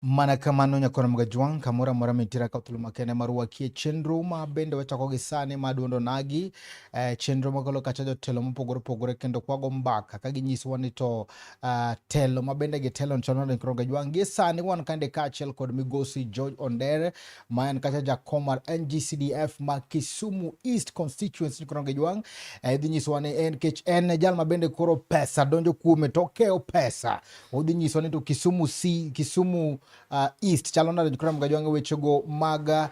Mana kamano nyakoro Mgajwang' kamoro amora mintiere akawo thuolo makende mar rwaki e chenro ma bende wachako gi sani ma duond onagi eh, chenro magolo kacha jotelo mopogore opogore kendo kwago mbaka ka ginyisowa ni to uh, telo ma bende gitelo chalo nade nyakoro Mgajwang' gi sani wan kande kaachiel kod migosi George Ondere ma en kacha jakom mar NGCDF ma Kisumu East Constituency nyakoro Mgajwang' eh, idhi nyisowa ni en kech en jal ma bende koro pesa donjo kuome to okeyo pesa odhi nyiso ni to Kisumu C, Kisumu East chalo nade jokra Mgajwang' wechego mag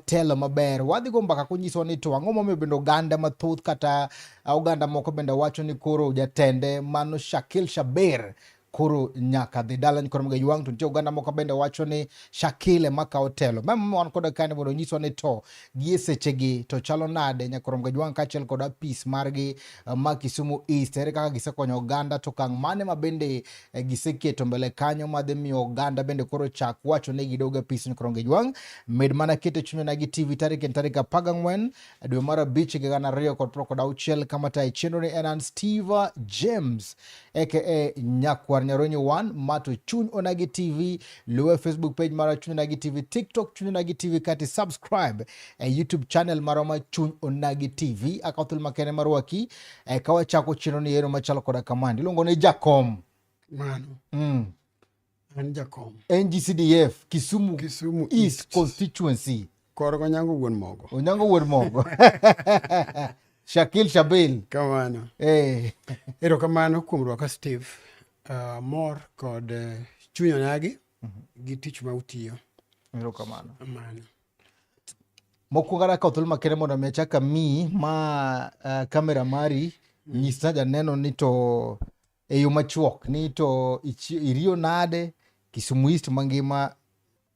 telo maber. Wadhi go mbaka konyiso ni to ang'o momiyo bende oganda mathoth kata oganda moko bende wacho ni koro jatende mano Shakil Shaber koro nyaka dhi dala nyikoro Mgajwang' to nitie oganda moko bende wacho ni Shakil ema kawo telo. Mema wan koda kane mondo onyiswa ni to gie sechegi to chalo nade nyakoro Mgajwang' kaachiel kod apis margi ma Kisumu East, ere kaka gisekonyo oganda to okang' mane ma bende giseketo mbele kanyo madhi miyo oganda bende koro chak wacho ni gidog e apis nyakoro Mgajwang'. Med mana keto chuny onagi TV tarik en tarik 14 dwe mar 5 higa 2026 kama tayo chenro ni en an Steve James aka Nyakwar Nyaronyo 1 mato Chuny Onagi TV, luwe Facebook page mara Chuny Onagi TV, TikTok Chuny Onagi TV, kati subscribe e YouTube channel marwa ma Chuny Onagi TV. Akawo thuolo makende mar rwaki e, ka wachako chenro ni ero machalo koda kamandi iluongo ni Jakom. Mano. An jakom. NGCDF Kisumu, Kisumu East, East Constituency. Korgo Onyango wuon mogo. Onyango wuon mogo. Shakil Shabil. Kamano. Erokamano kuom rwaka Steve. Mor kod chuny onagi gi tich ma utiyo. Erokamano. Mano. Mokwongo adwa kawo thuolo makende mondo mi achak amiyi ma kamera mari nyisna janeno ni to e yo machuok ni to iriyo nade Kisumu East mangima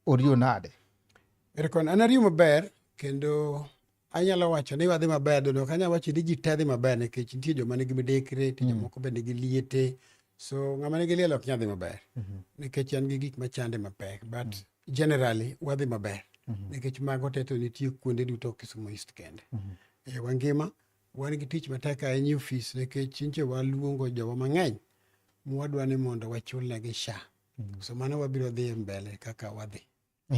oriyo nade? Erokamano. An ariyo maber kendo anyalo wacho ni wadhi maber to ok anyal wacho ni ji te dhi maber nikech nitie joma nigi midekre, nitie jomoko be nigi liete. So ng'ama nigi liel ok nyal dhi maber nikech en gi gik machande mapek but generally wadhi maber nikech mago te to nitie kuonde duto Kisumu East kende. E wangima wan gi tich matek ahinya e ofis nikech nyocha waluongo jowa mang'eny mwadwa ni mondo wachulnegi SHA. So mano wabiro dhi mbele kaka wadhi.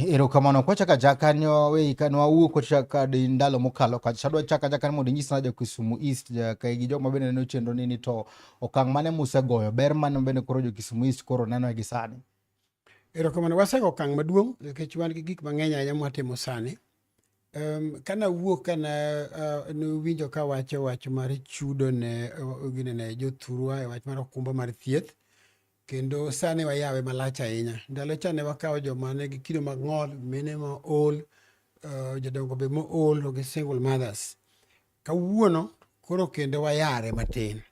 Erokamano. Kwachako achaka kanyo wei kane wawuok kwachaka di ndalo mokalo kacha. Adwa chako achaka mondo inyisna jo Kisumu East ka gi jok ma bende neno chenro ni ni to okang' mane musegoyo, ber mane bende koro jo Kisumu East koro neno gi sani. Erokamano. Wasego okang' maduong' nikech wan gi gik mang'eny ahinya mwatimo sani. Kana wuok kana nuwinjo ka wacho wach mar chudo ne gine ne jothurwa e wach mar okumba mar thieth kendo sani wayawe malach ahinya. Ndalo cha ne wakawo joma nigi kido mag ng'ol, mine ma ool, jodongo be mool to gi single mothers. Kawuono koro kendo wayare matin.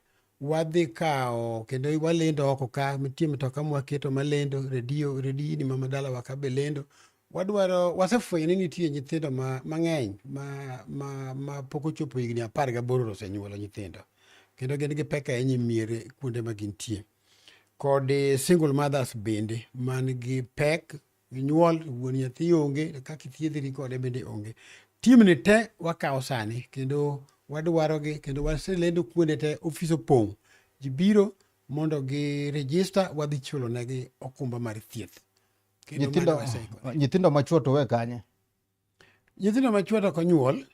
Wadhi kawo kendo walendo oko ka nitie mtoka mwaketo malendo, redio redini ma dalawa ka be lendo. Wadwaro wasefwenyo ni nitie nyithindo ma mang'eny ma, ma, ma pok ochopo higni 18 to osenyuolo nyithindo kendo gin gi pek ahinya e miere kuonde ma gintie. Kod single mothers bende man gi pek ginyuol wuon nyathi onge kaka ithiedhri kode bende onge. Team ni te wakawo sani kendo wadwarogi kendo waselendo kuonde te ofis opong'. Ji biro mondo gi register wadhi chulo negi okumba mar thieth. Kendo mano waseikore. Nyithindo machuo to we kanye? Nyithindo machuo to ok onyuol.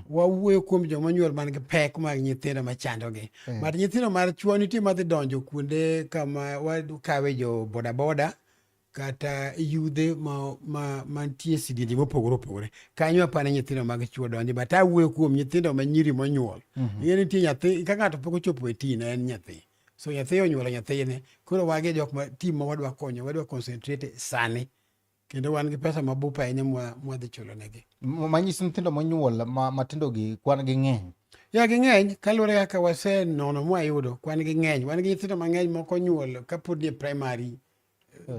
Wawuoyo kuom joma onyuol man gi pek mag nyithindo machandogi. But nyithindo mar chuo nitie madhi donjo kuonde kama wakawe jo bodaboda kata yudhe ma, ma, mantie sidienje mopogore opogore. Kanyo apani nyithindo mag chuo donjo but awuoyo kuom nyithindo ma nyiri monyuol. Ing'e ni nitie nyathi ka ng'ato pok ochopo e teen en nyathi. So nyathi onyuolo nyathine. Koro wagi jok ma team ma wadwa konyo, wadwa concentrate sani. Kendo wan gi pesa mabup ahinya mwadhi chulo negi. Manyiso nyithindo monyuol matindo gi kwan gi ng'eny. Ya ging'eny kaluwore kaka wasenono mwayudo kwan gi ng'eny. Wan gi nyithindo mang'eny moko onyuol kapod ni e primary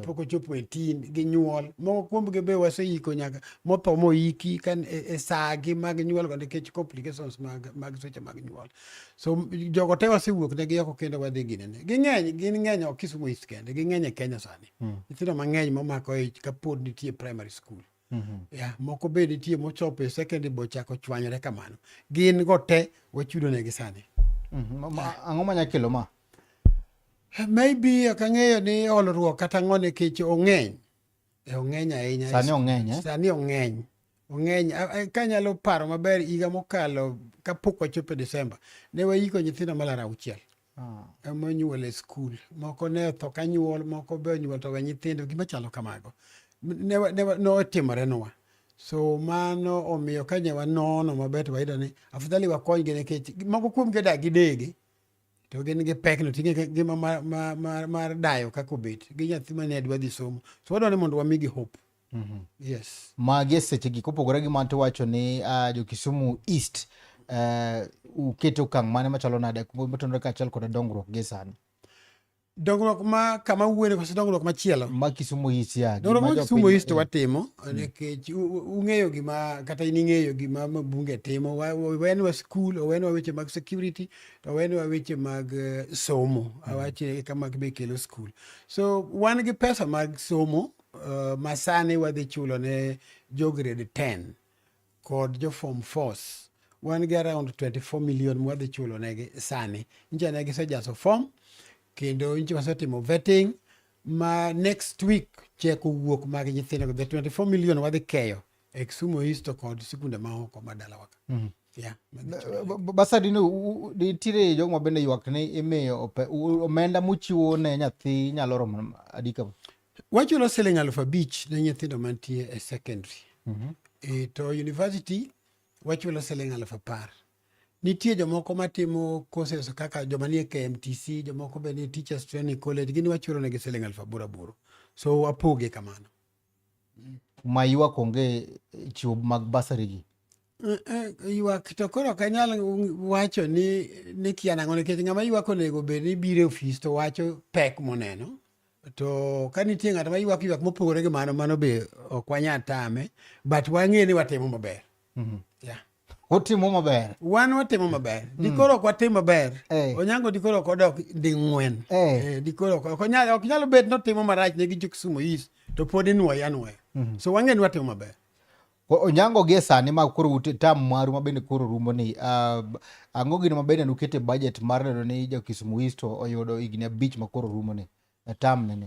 pok ochopo e teen ginyuol. Moko kuomgi be waseiko nyaka motho moiki ka e saa gi mag nyuol go nikech complications mag seche mag nyuol. So jogo te wasewuok negi oko kendo wadhi ginene. Ging'eny, gin ng'eny ok Kisumu East kende, ging'eny e Kenya sani. Nyithindo mang'eny momako ich kapod nitie primary school. Yeah, moko be nitie mochopo e secondary bochako chwanyore kamano. Gin go te wachudo negi sani. Ang'o manya kelo ma? Maybe ok ang'eyo ni olruok kata ang'o nikech ong'eny. E, ong'eny ahinya. Sani ong'eny eh? Sani ong'eny. Ong'eny. Kanyalo paro maber higa mokalo kapok wachopo e Desemba, ne waiko nyithindo malaro 6. Monyuol e skul. Moko ne otho ka nyuol, moko be onyuol to we nyithindo, gima chalo kamago. Notimore nwa. So mano omiyo ka ne wanono maber to wayudo ni afadhali wakonygi nikech moko kuomgi odak gi degi to gin gi pekno ting'e ngima mar, mar, mar, mar dayo kaka obet gi nyathi mane dwa dhi somo. So wadwa ni mondo wamigi hope. Yes. Magi e sechegi kopogore gi mano tiwacho ni jo Kisumu East uketo okang' mane machalo nade motenore kaachiel kod dongruok gi sani? Dongruok ma kama wuone koso dongruok machielo? Ma Kisumu East ya. Dongruok ma Kisumu East watimo nikech ung'eyo gima kata in ing'eyo gima mabunge timo. Owenwa skul, owenwa weche mag security, to owenwa weche mag somo. Awachi kama be kelo skul. So wan gi pesa mag somo ma sani wadhi chulo ne jo grade 10 kod jo form 4. Wan gi around 24 million mwadhi chulo negi sani. Nyicha ne gisejaso form kendo nyicha wasetimo vetting ma next week chek owuok mag nyithindo. The 24 million wadhi keyo e Kisumu East kod sikunde maoko ma dalawa ka. Yeah, madhi chulo negi. Basari ni nitiere jogo ma bende ywak ni imiyo omenda muchiwo ne nyathi nyalo romo adi kama? Wachulo siling 5,000 ne nyithindo mantie e secondary. To university wachulo siling 10,000. Nitie jomoko matimo courses kaka joma nie KMTC, jomoko be nie Teachers Training College, gin wachulo negi siling 8,800. So wapoge kamano. Ma ywak onge chiwo mag basari gi. Ywak to koro ok anyal wacho ni kia nang'o nikech ng'ama ywak onego bed ni biro e ofis to wacho pek moneno. To ka nitie ng'at ma ywak ywak mopogore gi mano, mano be ok wanyal tame, but wang'e ni watimo maber. Yeah. Utimo maber. Wan watimo maber. Dikoro ok watim maber. Onyango dikoro ok odok ding'wen. Dikoro ok onyal ok nyal bet notimo marach ne gi jo Kisumu East to pod inuoye anuoya. So wang'e ni watimo maber. Onyango gie sani ma koro ute tam maru ma bende koro rumo ni ang'o gino ma bende nukete budget mar neno ni jo Kisumu East oyudo higni 5 ma koro rumo ni e tam ne ni?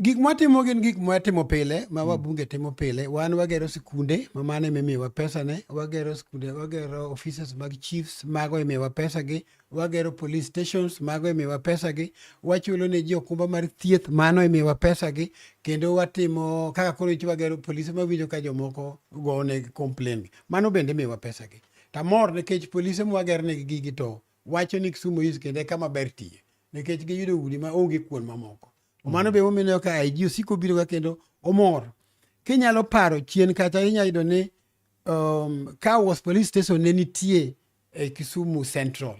Gik mwatimo gin gik mwatimo pile, ma wabunge timo pile. Wan wagero sikunde, ma mano ema imiyowa pesa ne. Wagero sikunde, wagero offices mag chiefs, mago imiyowa pesa gi. Wagero police stations, mago imiyowa pesa gi. Wachulo ne ji okumba mar thieth, mano imiyowa pesa gi. Kendo watimo kaka koro ichi wagero polise mawinjo ka jomoko go negi complain. Mano bende imiyowa pesa gi. Tamor nikech polise mwagernegi gigi to wacho ni Kisumu East kendo e kama ber tiye. Nikech giyudo udi ma onge kuond mamoko. Mano be momiyo ka IG osiko biro ga kendo omor. Kinyalo paro chien kacha inyalo yudo ni Kawas police station ne nitie e Kisumu Central.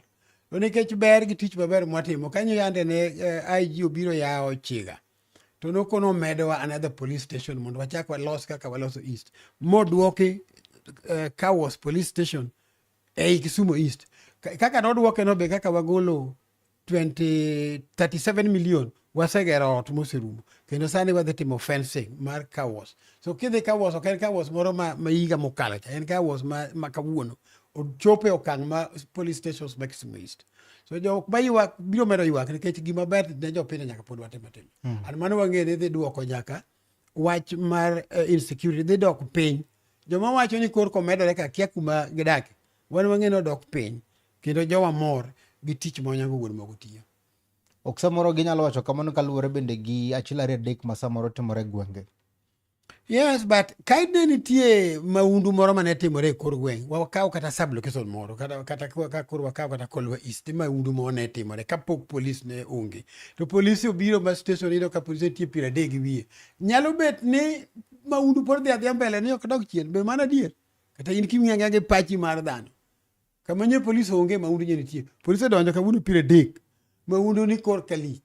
To nikech ber gi tich maber mwatimo, kanyo yande ne IG obiro yawo Chiga. To nokono omedowa another police station mondo wachak walos kaka waloso East. Modwoki Kawas police station ei Kisumu East. Kaka nodwoke no be kaka wagolo 37 million wasegero ot moserumo kendo sani wadhi timo fencing mar car wash. So kidhi car wash ok en car wash moro ma higa mokalo cha, en car wash ma kawuono ochopo e okang' ma police stations ma Kisumu East. So jok ma ywak biro medo ywak nikech gima ber ne jopiny nyaka pod watim atima. And mano wang'eyo ni dhi duoko nyaka wach mar insecurity dhi dok piny. Joma wacho ni kor komedore ka kia kuma gidake, wan wang'eyo ni odok piny kendo jowa mor gi tich ma Onyango wuon mogo tiyo. Ok samoro ginyalo wacho kamano kaluwore bende gi achiel ariyo adek ma samoro timore e gwenge. Yes, but ka ne nitie maundu moro mane timore e kor gweng', wakaw kata sub location moro, kata ka koro wakaw kata Kolwa East, maundu moro ne timore kapok polis ne onge. To polisi obiro ma station iyudo ka polisi nitie 30 gi wiye. Nyalo bet ni maundu pod dhi adhiya mbele ni ok dog chien, be mano adier? Kata in king'iyo ang'iya gi pachi mar dhano. Kama nye polis onge, maundu nye nitie. Polis odonjo kawuono 30, maundu ni kor kalich.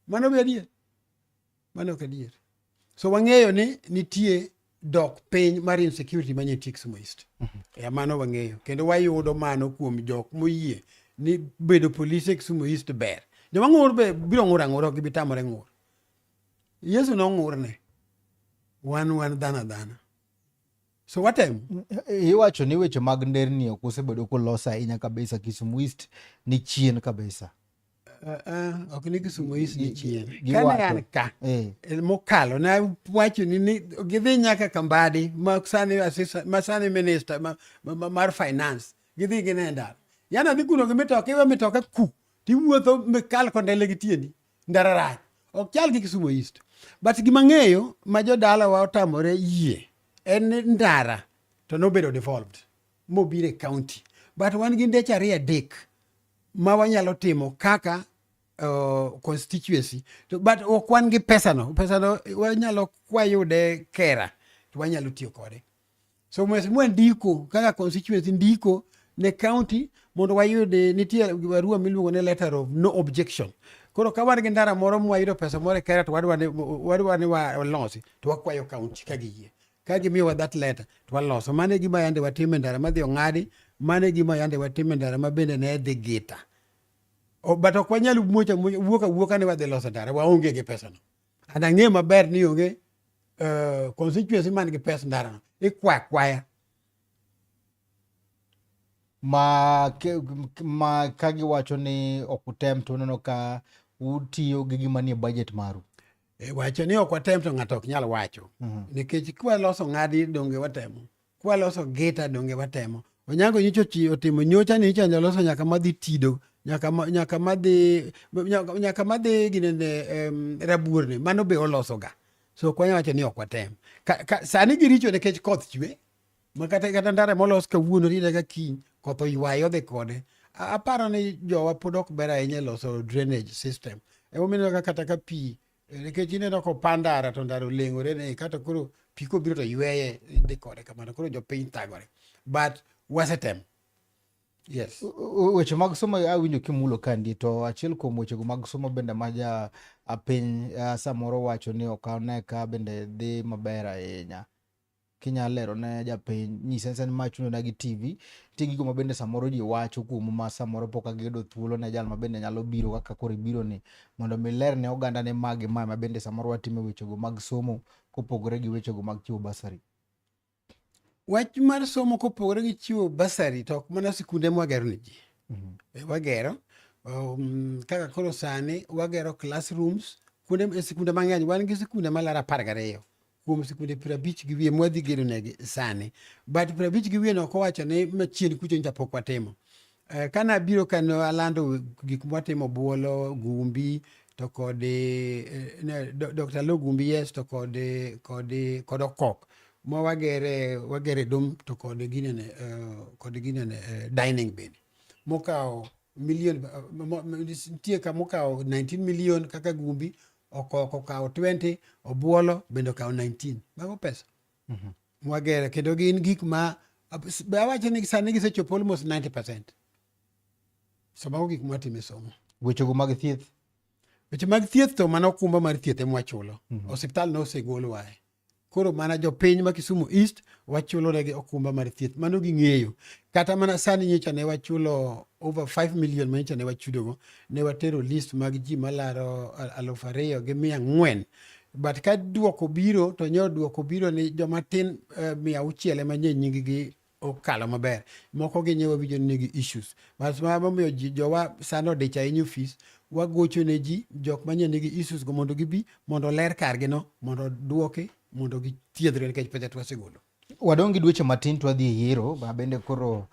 Mano be adier? Mano ok adier. So wang'eyo ni nitie dok piny mar insecurity manie Kisumu East. Ya mano wang'eyo. Kendo wayudo mano kuom jok moyie ni bedo polise e Kisumu East ber. Joma ng'ur be biro ng'ur ang'ura, ok gibi tamore ng'ur. Yesu nong'urne. Wan dhano adhana. So watemo. Iwacho ni weche mag nderni ok osebedo kolos ahinya kabisa, Kisumu East ni chien kabisa. Ok ni Kisumu East ni chien. Kane an ka mokalo ne wacho ni gidhi nyaka Kambadi ma sani assistant ma sani minister mar finance gidhi gine ndara. Yana dhi kuno gi mitoka iwe mitoka ku tiwuotho mikal kondele gi tiendi ndara rach. Ok chal gi Kisumu East. But gima ng'eyo ma jodalawa otamore yie en ni ndara to nobedo devolved mobiro e county. But wan gi ndeche ariyo adek ma wanyalo timo kaka constituency to, but ok wan gi pesa no pesa no wanyalo kwayude kera to wanyalo tiyo kode so mheshimiwa ndiko kaka constituency ndiko ne county mondo wayud nitie barua miluongo ni letter of no objection koro ka wan gi ndara moro mwayudo pesa moro e kera to wadwa ni walosi to wakwayo county ka giyie ka gimiyowa that letter to waloso. Mano e gima yande watimo e ndara madhi Ong'adi, mano e gima yande watimo e ndara ma bende ne dhi Gita. But ok wanyal muoch amuocha wuok awuoka ni wadhi loso ndara, waonge gi pesano. And ang'eyo maber ni onge constituency man gi pes ndarano, ikwayo akwaya. Ma ka giwacho ni ok utem to uneno ka utiyo gi gima nie budget maru. E, wacho ni ok watem to ng'ato ok nyal wacho. Nikech kwaloso ng'adi donge watemo. Kwaloso gita donge watemo. Onyango nyocha otimo nyocha ni nyocha oloso nyaka madhi Tido, nyaka madhi nyaka madhi ginene Rabuorne, mano be oloso ga. So ok wanyal wacho ni ok watem. Sani giricho nikech koth chwe. Ma kata ndara molos kawuono rita ka kiny koth oywaye odhi kode. Aparo ni jowa pod ok ber ahinya e loso drainage system. Emomiyo ineno ka kata ka pi nikech ineno kopa ndara to ndara oleng'ore ne kata koro pi kobiro to yweye dhi kode kamano koro jopiny thagore. But wasetemo. Yes. Weche mag somo awinjo kimulo kandi to achiel kuom wechego mag somo bende ma ja piny samoro wacho ni ok ane ka bende dhi maber ahinya. Kinyalo lero ne japiny, nyise en ma chuno na gi TV, nitie gigo ma bende samoro ji wacho kuomu ma samoro pok agiyudo thuolo ne jal ma bende nyalo biro kaka koro ibiro ni mondo mi ler ne oganda ne ma gi ma ma bende samoro watimo wechego mag somo kopogore gi wechego mag chiwo basari. Wach mar somo kopogore gi chiwo basari to ok mana sikunde mwagero ne ji. Wagero kaka koro sani wagero classrooms kuonde e sikunde mang'eny wan gi sikunde malaro 12 kuom sikunde 50 gi wiye mwadhi gedo negi sani. But 50 gi wiye no ok owacho ni machien kucho nyocha pok watimo. Kane abiro kane alando gik mwatimo Buolo, Gumbi to kod Dr. Lo Gumbi yes to kod Okok ma wagere dom to kod ginene kod ginene dining bende mokawo million nitie kamokawo 19 million kaka Gumbi Okok okawo 20 Obuolo bende okawo 19 mago pesa mwagere kendo gin gik ma awacho ni sani gisechopo almost 90%. So mago gik mwatimo e somo. Wechego mag thieth? Weche mag thieth to mana okumba mar thieth ema wachulo. Osiptal ne osegolwae. Koro mana jopiny ma Kisumu East wachulo negi okumba mar thieth. Mano ging'eyo. Kata mana sani nyocha ne wachulo over 5 million ma nyocha ne wachudogo. Ne watero list mag ji malaro 2,400. But ka duoko biro to nyo duoko biro ni joma tin 600 ema nye nying gi okalo maber. Moko gi nyewa winjo ni nigi issues. But ma momiyo ji jowa sani odich ahinya ofis, wagocho ne ji jok manye nigi issues go mondo gibi mondo oler kargi no mondo duoki mondo githiedhre nikech pesa to wasegolo. Wadong' gi dweche matin to wadhi e yiero ma bende koro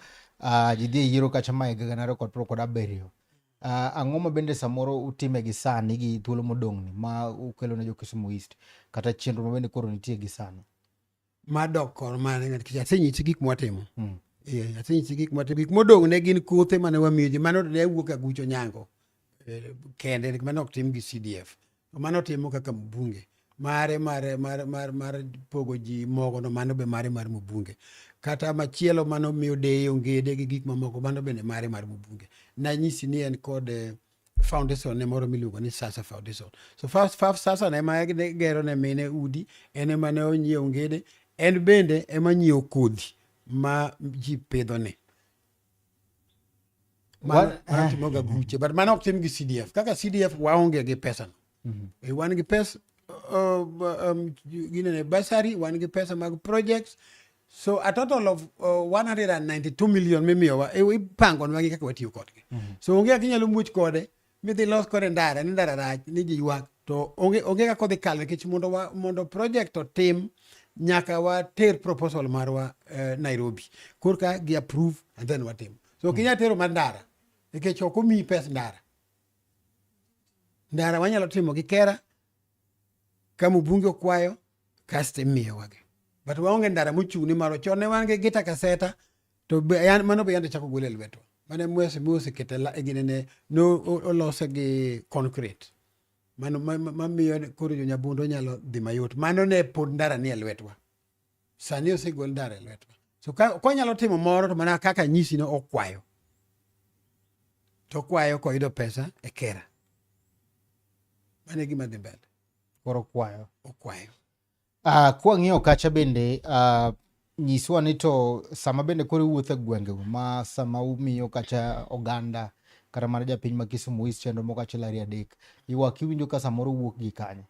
ji dhi e yiero kacha ma higa gana ariyo kod piero kod abiriyo. Ang'o ma bende samoro utime gi sani gi thuolo modong' ni ma ukelo ne jo Kisumu East kata chenro ma bende koro nitie gi sani? Madok kor mane nikech asenyisi gik mwatimo. Asenyisi gik mwatimo. Gik modong' ne gin kothe mane wamiyo ji. Mano ne wuok Aguch Onyango kende mano ok tim gi CDF. To mano timo kaka mbunge. Mare mar, mar, mar, mar pogo ji mogo no mano be mare mar mbunge. Kata machielo mano miyo deye ongede gi gik mamoko mano bende mare mar mbunge. Nanyisi ni en kod foundation ne moro miluongo ni Sasa Foundation. So Sasa ne ema gero ne mine udi, en ema ne onyiewo ongede, en bende ema nyiewo kodhi ma ji pidho ne. Mano timoga guche, but mano ok tim gi CDF. Kaka CDF waonge gi pesa no. Wan gi pesa ginene bursary, wan gi pesa mag projects. So a total of 192 million mimiyowa ipangonwa gi kaka watiyo kodgi. So onge kaka inyalo muoch kode Midhi los kode ndara ni ndara rach ni ji ywak to onge onge kaka odhi kalo nikech mondo wa, mondo project otim nyaka water proposal marwa Nairobi korka gi approve and then watim. So ok inyal tero mar ndara nikech ok omiyi pes ndara. Ndara wanyalo timo gi kera ka mbunge okwayo kasto imiyowagi. But waonge ndara mochung' ni marwa. Chon ne wan gi gita kaseta to be, yan, mano be yande chako gol e lwetwa. Mane mwese mosekete e ginene no olose gi concrete. Mano mamiyo koro jo Nyabondo nyalo dhi mayot. Mano ne pod ndara ni e lwetwa. Sani osegol ndara e lwetwa. So ka konyalo timo moro to mana kaka nyisi no okwayo. To okwayo koyudo pesa e kera. Mano e gima dhi mbele. Koro okwayo. Okwayo. Kwang'iyo kacha bende nyiswa ni to sama bende koro iwuotho e gwengego ma sama umiyo kacha oganda kata mana japiny ma Kisumu East chenro moko achiel ariyo adek, ywak iwinjo ka samoro wuok gi kanye?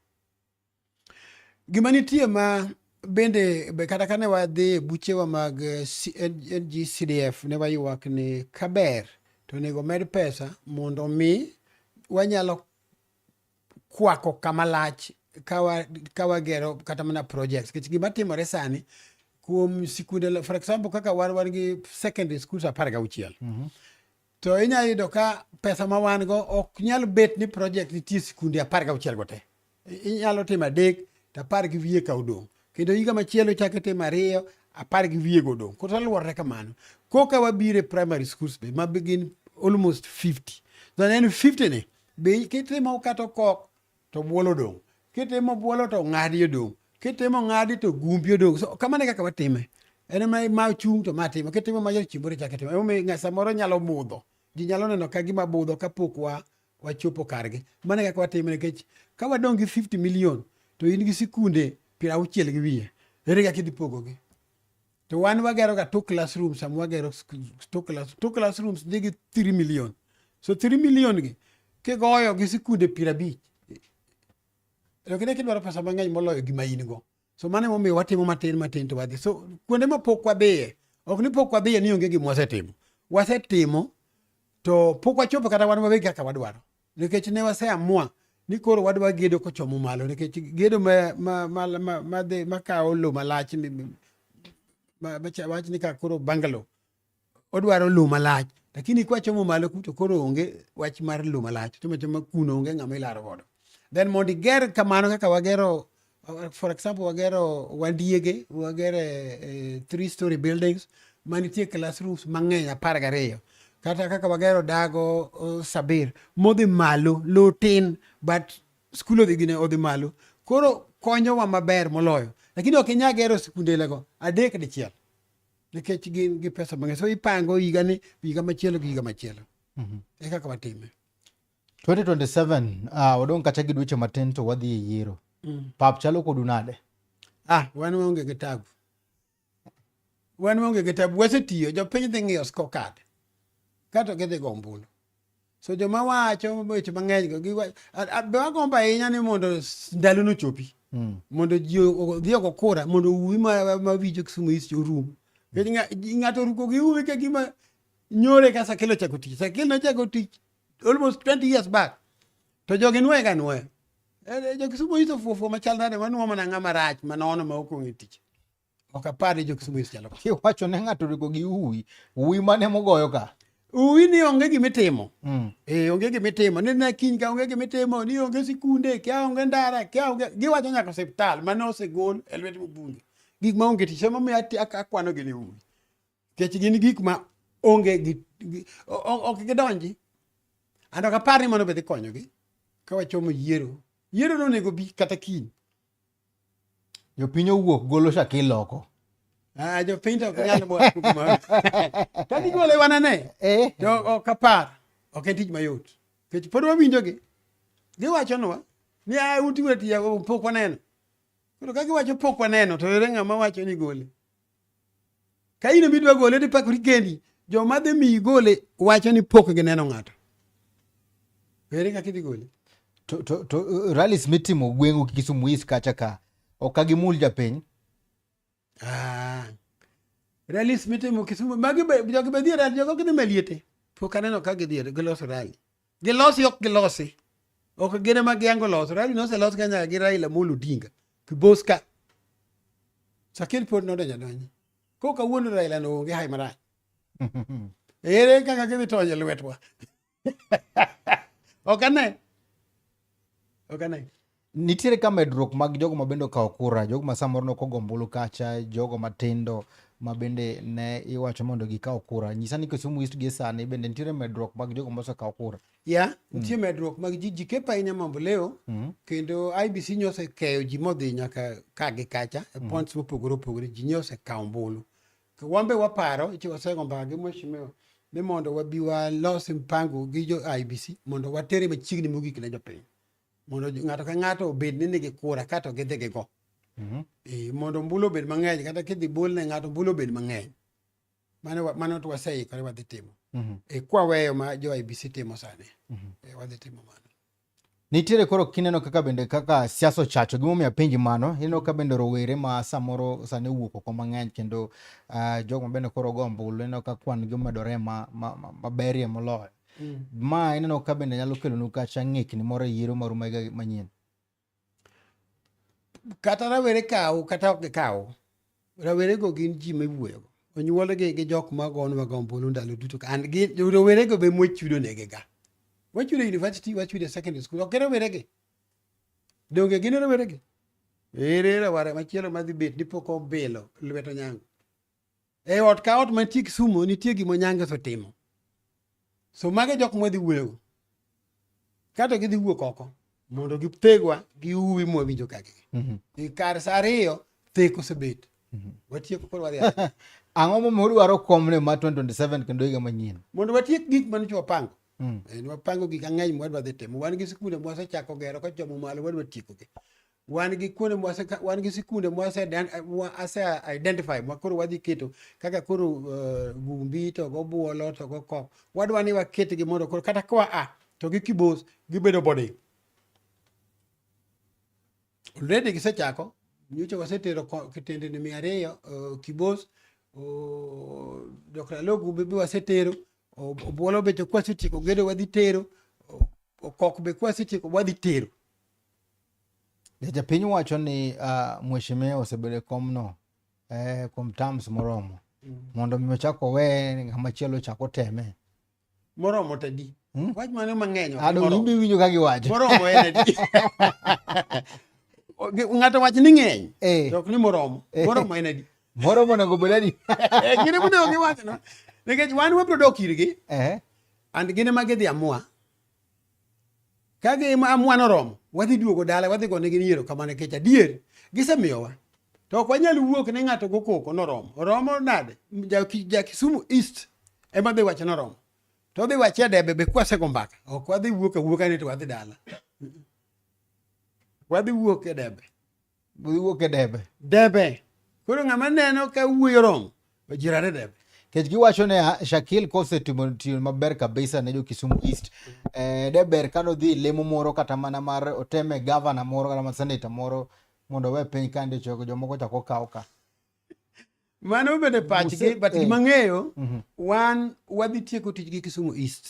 Gima nitie ma bende be kata kane wadhi e buchewa mag NGCDF ne waywak ni kaber to onego med pesa mondo mi wanyalo kwako kama lach ka wagero kata mana projects. Nikech gima timore sani kuom sikunde, for example kaka wan gi secondary schools 16. To inyalo yudo ka pesa ma wan go ok nyal bet ni project nitie sikunde 16 go te. Inyalo timo 3 to 10 gi wiye ka odong'. Kendo higa machielo ichako itimo 2, 10 gi wiye go odong'. Koro luwore kamano. Koka wabiro e primary schools be ma gin almost 50. To en 50 ni be kitimo kata okok to buolo odong'. Kitimo buolo to ng'adi odong'. Kitimo ng'adi to gumbi odong'. So kamano e kaka watime. En ma chung' to ma timo. Kitimo ma chimbore chako itimo. Emomiyo samoro nyalo budho. Ji nyalo neno ka gima budho kapok wachopo kargi. Mano e kaka watime nikech ka wadong' gi 50 million to in gi sikunde 60 gi wiye. Ere kaka idhi pogogi? To wan wagero ga 2 classrooms, sama wagero 2 classrooms dhi gi 3 million. So 3 million gi kigoyo gi sikunde 50. To kinde kidwaro pesa mang'eny moloyo gima in go. So mano emomiyo watimo matin matin to wadhi. So kuonde ma pok wadhiye, ok ni pok wadhiye ni onge gima wasetimo. Wasetimo to pok wachopo kata wan wawegi kaka wadwaro. Nikech ne waseamua ni koro wadwa gedo kochomo malo nikech gedo ma kawo lowo malach wach ni ka koro bungalow odwaro lowo malach, lakini kwachomo malo kucho koro onge wach mar lowo malach, timo achoma kuno onge ng'ama ilaro godo. Then mondo iger kamano kaka wagero, for example wagero Wandiege, wagero 3 story buildings manitie classrooms mang'eny 12. Kata kaka wagero Dago Sabir modhi malo, lowo tin but skul odhi gine odhi malo. Koro konyowa maber moloyo. Lakini ok inyal gero sikunde go 3 dichiel. Nikech gin gi pesa mang'eny. So ipango higa ni, higa machielo gi higa machielo. E kaka watime. 2027, wadong' kacha gi dweche matin to wadhi e yiero. Pap chalo kodu nade? Wan waonge gi tabu. Wan waonge gi tabu. Wasetiyo, jopiny dhi ng'iyo scorecard. Kato gidhi go ombulu. So joma wacho weche mang'eny go, be wagombo ahinya ni mondo ndalo no chopi. Mondo ji odhi ogo kura, mondo uwi ma winjo Kisumu East orum. Nikech ng'ato oruko gi uwi ka gima nyore ka Sakelo ochako tich. Sakelo nochako tich almost 20 years back. To jogi nuoye ga nuoya. Jo Kisumu East ofuo machal nade, wanuo mana ng'ama rach manono ma ok ong'e tich. Ok apar ni jo Kisumu East nyalo. Kiwacho ne ng'ato oruko gi uwi, uwi mane mogoyo ka? Uwi ni onge gimitimo. Onge gimitimo. Ni na kiny ka onge gimitimo, ni onge sikunde, kia onge ndara, kia onge, giwacho nyaka osiptal mane osegol e lwet mbunge. Gik ma onge tich, emomiyo akwano gi ni uwi. Nikech gin gik ma onge gi, ok gidonji. And ok apar ni mano be dhi konyogi ka wachomo yiero. Yiero no onego bi kata kiny. Jopiny owuok golo Shakil oko. Jopiny to ok nyal bwok kuma. Ka gigole wanane. To ok apar. Ok en tich mayot. Nikech pod wawinjogi. Giwachonwa ni utiyo tiyo pok waneno. Koro ka giwacho pok waneno to ere ng'ama wacho ni gole. Ka in ema idwa gole to ipakori kendi. Joma dhi miyi gole wacho ni pok gineno ng'ato. Ere kaka idhi gole? To rallies mitimo gweng'u Kisumu East kacha ka ok ka gimul japiny. Rallies mitimo Kisumu, magi be, jogi be dhi e rally, jogo gidhi Maliete. Pok aneno ka gidhi e, giloso rally. Gilosi ok gilosi. Ok gin ema giyango loso. Rally noselos ka nyaka gi Raila Amolo Odinga. Kibos ka. Shakil pod nodonjo adonja. Koro kawuono Raila no onge hai marach. Ere kaka gidhi tonyo e lwetwa? Ok ane. Ok ane. Nitiere ka medruok mag jogo ma bende okawo kura, jogo ma samoro ne ok ogo ombulu kacha, jogo matindo ma bende ne iwacho mondo gikaw kura. Nyisa ni Kisumu East gie sani bende nitiere medruok mag jogo mosekawo kura. Ya, nitie medruok mag ji, ji kepo ahinya mamboleo kendo IBC nyosekeyo keyo ji modhi nyaka ka gi kacha e points mopogore opogore ji nyosekawo ombulu. Wan be waparo, ichi wasego mbaka gi mheshimiwa ni mondo wabi walos mpango gi jo IBC mondo watere machiegni mogik ne jopiny. Mondo ng'ato ka ng'ato obed ni nigi kura kato gidhi gigo. E, mondo ombulu obed mang'eny kata kidhi bol ne ng'ato ombulu obed mang'eny. Mano, mano to waseikore wadhi timo. E, kwaweyo ma jo IBC timo sani. E, wadhi timo mano. Nitiere koro kineno kaka bende kaka siasa ochacho, gimomiyo apenji mano, ineno ka bende rowere ma samoro sani owuok oko mang'eny kendo jogo ma bende koro go ombulu ineno ka kwan gi omedore maberie moloyo. Ma ineno ka bende nyalo kelonu kacha ng'ikni moro e yiero maru ma higa manyien. Kata rawere kaw kata ok gikaw, rawerego gin ji miwuoyogo. Onyuolgi gi jok ma gonwa ga ombulu ndalo duto. And gin rowerego be mwachudo negi ga. Wachudo e university, wachudo e secondary school. Ok roweregi. Donge gin roweregi? Ere rawere machielo madhi bet ni pok obilo lwet onyango. E ot ka ot mantie Kisumu nitie gima Onyango osetimo. So mago e jok mwadhi wuoyogo. Kato gidhi wuok oko mondo githegwa gi uwi mwawinjo ka gi. E kar sa 2 thek osebet. Watieko koro wadhi. Ang'o momiyo udwaro komni ma 2027 kendo higa manyien? Mondo watiek gik mane wapango. Wapango gik mang'eny mwadwa dhi timo. Wan gi sikunde mwasechako gero kochomo malo wadwa tiekogi. Wan gi kuonde mwase wan gi sikunde mwase ase identify ma koro wadhi keto kaka koro Gumbi to gobuolo to gokok. Wadwa ni waketgi mondo koro kata kwa a to gi Kibos gibedo boarding. Already gisechako, nyocha wasetero kitendni 200 Kibos, Dr. Aloo Gumbi be wasetero, Obuolo be to kwasetieko gedo wadhi tero, Okok be kwasetieko wadhi tero. Japiny wacho ni mheshimiwa osebedo e komno kuom terms moromo. Mondo mi ochak owe ng'ama chielo ochak oteme. Moromo to adi? Wach mano mang'eny ok Ado moromo. in be iwinjo ka giwacho. Moromo en adi? Ng'ato wach ni ng'eny. To ok ni moromo. Moromo en adi? Moromo onego bed adi? Gin ema onego giwach no. Nikech wan wabiro dok irgi. And gin ema gidhi amua. Ka gi amua noromo, wadhi duogo dala, wadhi gonegi ni erokamano nikech adier gisemiyowa. To ok wanyal wuok ni ng'ato go koko noromo. Oromo nade? Ja Kisumu East ema dhi wacho noromo. To odhi wache e debe be kwasego mbaka. Ok wadhi wuok awuoka ni to wadhi dala. Wadhi wuok e debe. Udhi wuok e debe. Debe. Koro ng'ama neno ka wuoyo rom, ojirare debe. Nikech giwacho ne Shakil kosetimo tiyo maber kabisa ne jo Kisumu East. De ber ka nodhi lemo moro kata mana mar oteme gavana moro kata mana senator moro mondo owe piny ka ndicho jomoko chako kaw ka. Mano bende pachgi, but gima ng'eyo, wan wadhi tieko tich gi Kisumu East.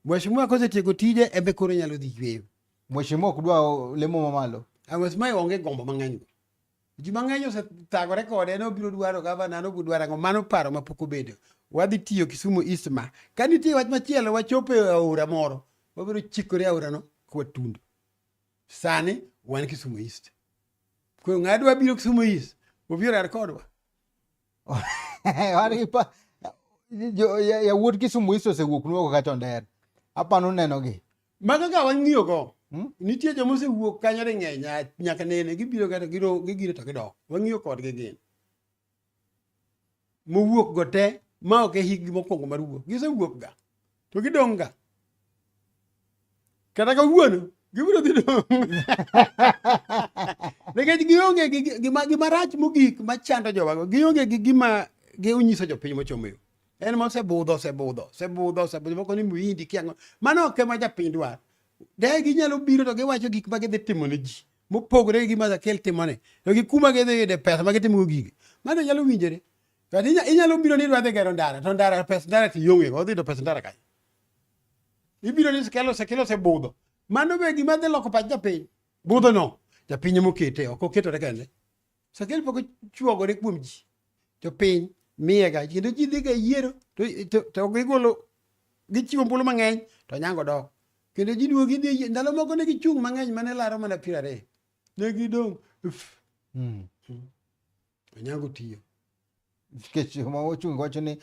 Mheshimiwa kosetieko tije, embe koro nyalo dhi yweyo. Mheshimiwa ok dwa lemo mamalo. Mheshimiwa onge gombo mang'eny go. Ji mang'eny osethagore kode, nobiro dwaro gavana, nobiro dwaro ang'o, mano paro mapok obedo. Wadhi tiyo Kisumu East ma. Ka nitie wach machielo, wachopo e aora moro, wabiro chikore e aorano kwatundo. Sani wan Kisumu East. Koro ng'a dwa biro Kisumu East, obiro rar kodwa. Wan gi pa yawuot Kisumu East osewuok nuoko kata Onder. Apano nenogi. Mago ga wang'iyo go. Nitie joma osewuok kanyo de ng'eny nyaka nene gibiro kata gigiro to gidok. Wang'iyo kodgi gin. Mowuok go te ma ok e hikgi mokwongo mar wuok. Gisewuok ga. To gidong' ga. Kata kawuono gibiro dhi dong'. Nikech gionge gi gima rach mogik machando jowago. Gionge gi gima ginyiso jopiny mochomo yo. En ma osebudho, osebudho, osebudho, osebudho, moko ni muhindi kia ang'o. Mano ok ema japiny dwaro. De ginyalo biro to giwacho gik ma gidhi timo ne ji mopogore gi gima Rakel timone. To gi kuma gidhi yude pesa ma gitimogo gigi. Mano nyalo winjore. To inyalo biro ni idwa dhi gero ndara, to ndara pes ndara to ionge go, odhi yudo pes ndara kanye? Ibiro ni Sekelo, Sekelo osebudho. Mano be gima dhi loko pach japiny. Budho no, japiny emokete, ok oketore kende. Sekelo pok ochuogore kuom ji. Jopiny miyega, kendo ji dhiga e yiero to gigolo, gichiwo ombulu mang'eny to Onyango dok. Kendo ji duogo gidhi e yiero. Ndalo moko ne gichung' mang'eny mane laro mana 20. Ne gidong'. Onyango tiyo. Nikech joma ochung' wacho ni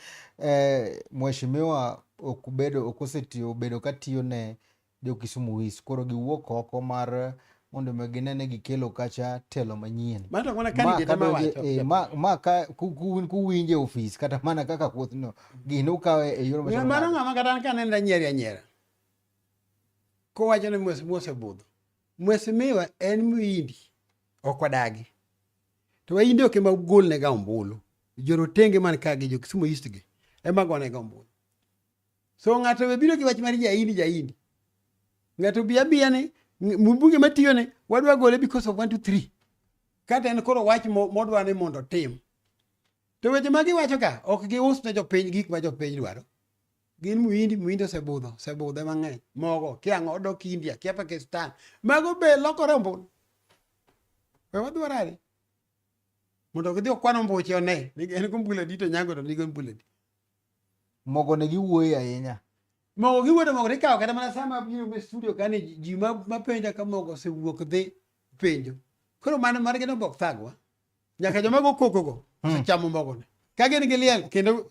mheshimiwa ok bedo ok osetiyo obedo ka tiyo ne jo Kisumu East koro giwuok oko mar mondo mi gine ni gikelo kacha telo manyien. Mano to mana candidate ema wacho. Ma ka kuwinje e ofis kata mana kaka kuothno gino ukawe e yor machalo Mano ng'ama kata an kaneno anyieri anyiera. Kowacho ni mheshimiwa osebudho. Mheshimiwa en Muhindi, ok wadagi. To Wahindi ok ema golnega ombulu. Jorotenge man ka gi jo Kisumu East gi ema gonega ombulu. So ng'ato be biro gi wach mar Jahindi Jahindi. Ng'ato bi abiya ni mbunge matiyo ne wadwa gole because of 1 2 3. Kata en koro wach modwa ni mondo otim. To weche ma giwacho ka ok gius ne jopiny gik ma jopiny dwaro. Gin Muhindi, Muhindi osebudho, osebudhe mang'eny. Mogo, kia ang'o, odok India, kia Pakistan. Mago be lokore ombulu. We wadhi warari. Mondo gidhi okwan ombuche one. Ni en gi ombulu adi to Onyango to nigi ombulu adi. Mogo ne giwuoye ahinya. Mogo giwuoyo to mogo tikawo kata mana sama abiro e studio kani ji ma penja ka mogo osewuok dhi penjo. Koro mano margi no bok thagwa. Nyaka joma go koko go osechamo mogo ni. Ka gin gi liel kendo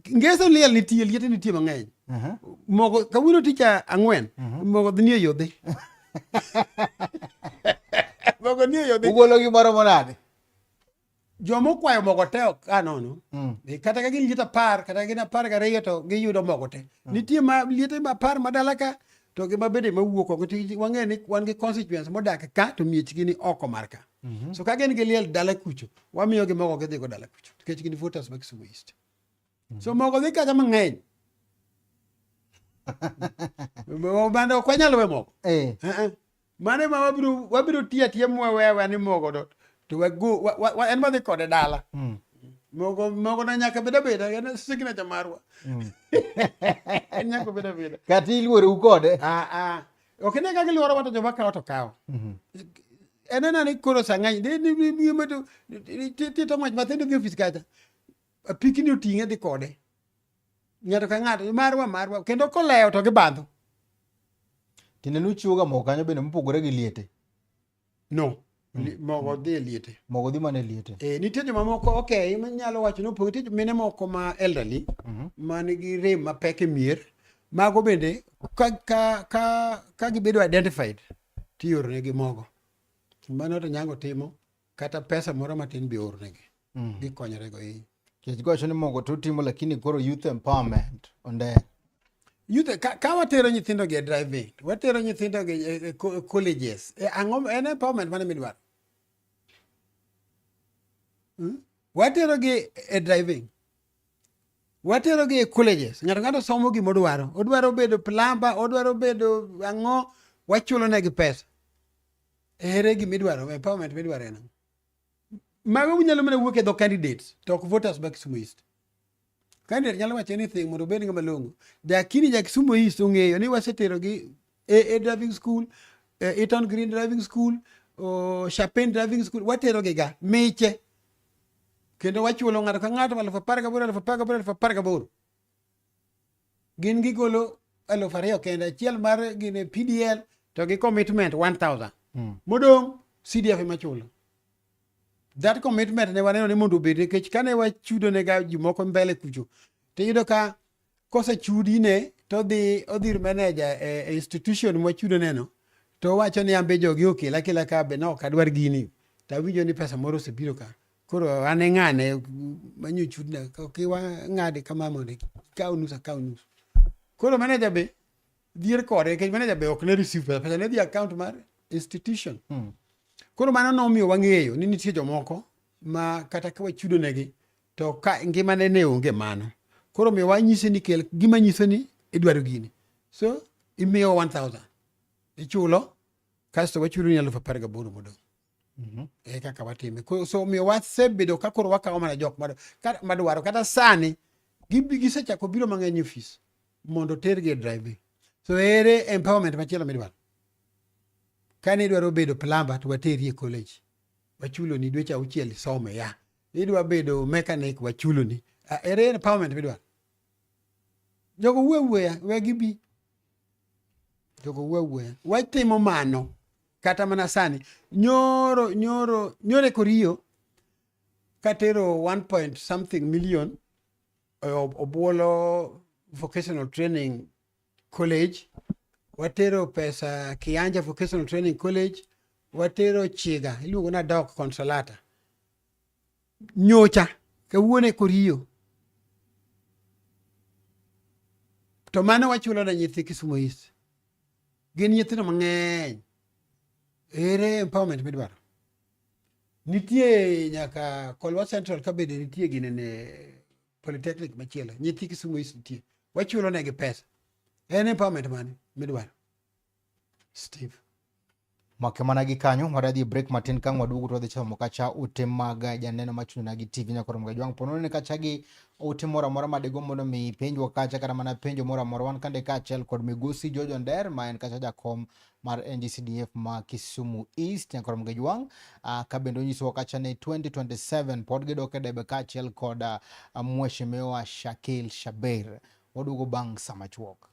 ngeso liel nitie liete nitie mang'eny. Mogo kawuono tich ang'wen mogo dhi nie yo dhi. Mogo nie yo dhi. Ugolo gimoro nade? Joma okwayo mogo te ok a nono. Kata ka gin liete 10, kata gin 12 to giyudo mogo te. Nitie ma liete ma 10 ma dala ka to gi mabende mawuok oko. Nikech wang'eyo ni wan gi constituents modak ka to miechgi ni oko mar ka. So ka gin gi liel dala kucho, wamiyo gi mogo gidhi go dala kucho. Nikech gin voters ma Kisumu East. So mogo dhi kacha mang'eny. Bende ok wanyal we mogo. Mano ema wabiro tiyo atiya mwawe aweya ni mogo to wago, en wadhi kode dala. Mogo no nyaka bed abeda, en signature marwa. En nyaka bed abeda. Kata iluorou kode. Ah, ah. Ok ine ka giluorowa to joma kawo to kawo. En ena ni koro sa ng'eny, tito ng'wech mathindo dhi ofis kacha. Apikni oting'e dhi kode. Ng'ato ka ng'ato, marwa marwa. Kendo kolewo to gibandho. Tiende ni uchiwoga mogo kanyo bende mopogore gi liete. No. Mogo dhi e liete. Mogo dhi mana e liete. Nitie joma moko okay, manyalo wacho ni opogore. Nitie mine moko ma elderly man gi rem mapek e mier. Mago bende ka gibedo identified to ioronegi mogo. Mano to Nyango timo kata pesa moro matin be oornegi. Gikonyore go. Nikech giwacho ni mogo to utimo lakini koro youth empowerment onder. Youth, ka watero nyithindo gi e driving, watero nyithindo gi e colleges, ang'o en empowerment mane midwaro? Watero gi e driving, watero gi e colleges, ng'ato ng'ato somo gima odwaro, odwaro bedo plumber, odwaro bedo ang'o, wachulo negi pesa. Ere gima idwaro, empowerment midwaro en ang'o? Mago nyalo mana wuok e dho candidates to ok voters ma Kisumu East. Candidate nyalo wacho anything mondo obed ng'ama long'o. Lakini ja Kisumu East ong'eyo ni wasetero gi AA driving school, Eton Green driving school, Chapin driving school, watero gi ga miche. Kendo wachulo ng'ato ka ng'ato 18,000, 18,000, 18,000. Gin gigolo 2,000 kende, achiel mar gine PDL to gi commitment 1,000. Modong' CDF ema chulo. That commitment ne waneno ni mondo obed nikech kane wachudo ne ga ji moko mbele kucho tiyudo ka kosechudi ne to odhi ir manager e institution mwachudo neno to owacho ni ambe jogi okela akela ka be no ok adwar gini to awinjo ni pesa moro osebiro ka koro an e ng'ane manyo chudna kiwa ng'ade kama mondo ikaw nus akaw nus koro manager be dhier kode nikech manager be ok ne receive pesa, pesa ne dhi account mar institution. Koro mano nomiyo wang'eyo ni nitie jomoko ma kata ka wachudo negi to ka ngimane ne onge mano. Koro miyo wanyise ni kel gima nyiso ni idwaro gini. So imiyo 1000 ichulo kasto wachulo ni 18,000 modong'. E kaka watime. Koro so miyo wasebedo ka koro wakawo mana jok madwaro kata sani gisechako biro mang'eny e ofis mondo tergi e driving. So ere empowerment machielo midwaro? Kane idwaro bedo plumber to wateri e college. Wachuloni dweche auchiel isome ya. Idwa bedo mechanic wachuloni. Ere empowerment midwaro? Jogo wuo awuoya, we gibi. Jogo wuo awuoya. Watimo mano kata mana sani. Nyoro, nyoro, nyoro e koriyo katero 1 point something million Obuolo Vocational Training College, watero pesa Kianja Vocational Training College, watero Chiga, iluongo na Dok Consolata. Nyocha, kawuono e koriyo. To mano wachulo na nyithi Kisumu East. Gin nyithindo mang'eny. Ere empowerment midwaro? Nitie nyaka Kolwa Central ka bende nitie ginene Polytechnic machielo. Nyithi Kisumu East nitie. Wachulo negi pesa. En empowerment mane midwaro? Steve. Make mana gi kanyo wadhi e break matin kang' waduogo to wadhi chomo kacha ute mag janeno machuno na gi TV nyakoro mga jwang' pono ne kacha gi ote moro amora madigo mondo mi penjwa kacha kata mana penjo moro amora wan kande kaachiel kod migosi George Onder ma en kacha jakom mar NGCDF ma Kisumu East nyakoro mga jwang' ka bende onyisowa kacha ni 2027 pod gidok e debe kaachiel kod mheshimiwa Shakil Shaber. Waduogo bang' sama machuok.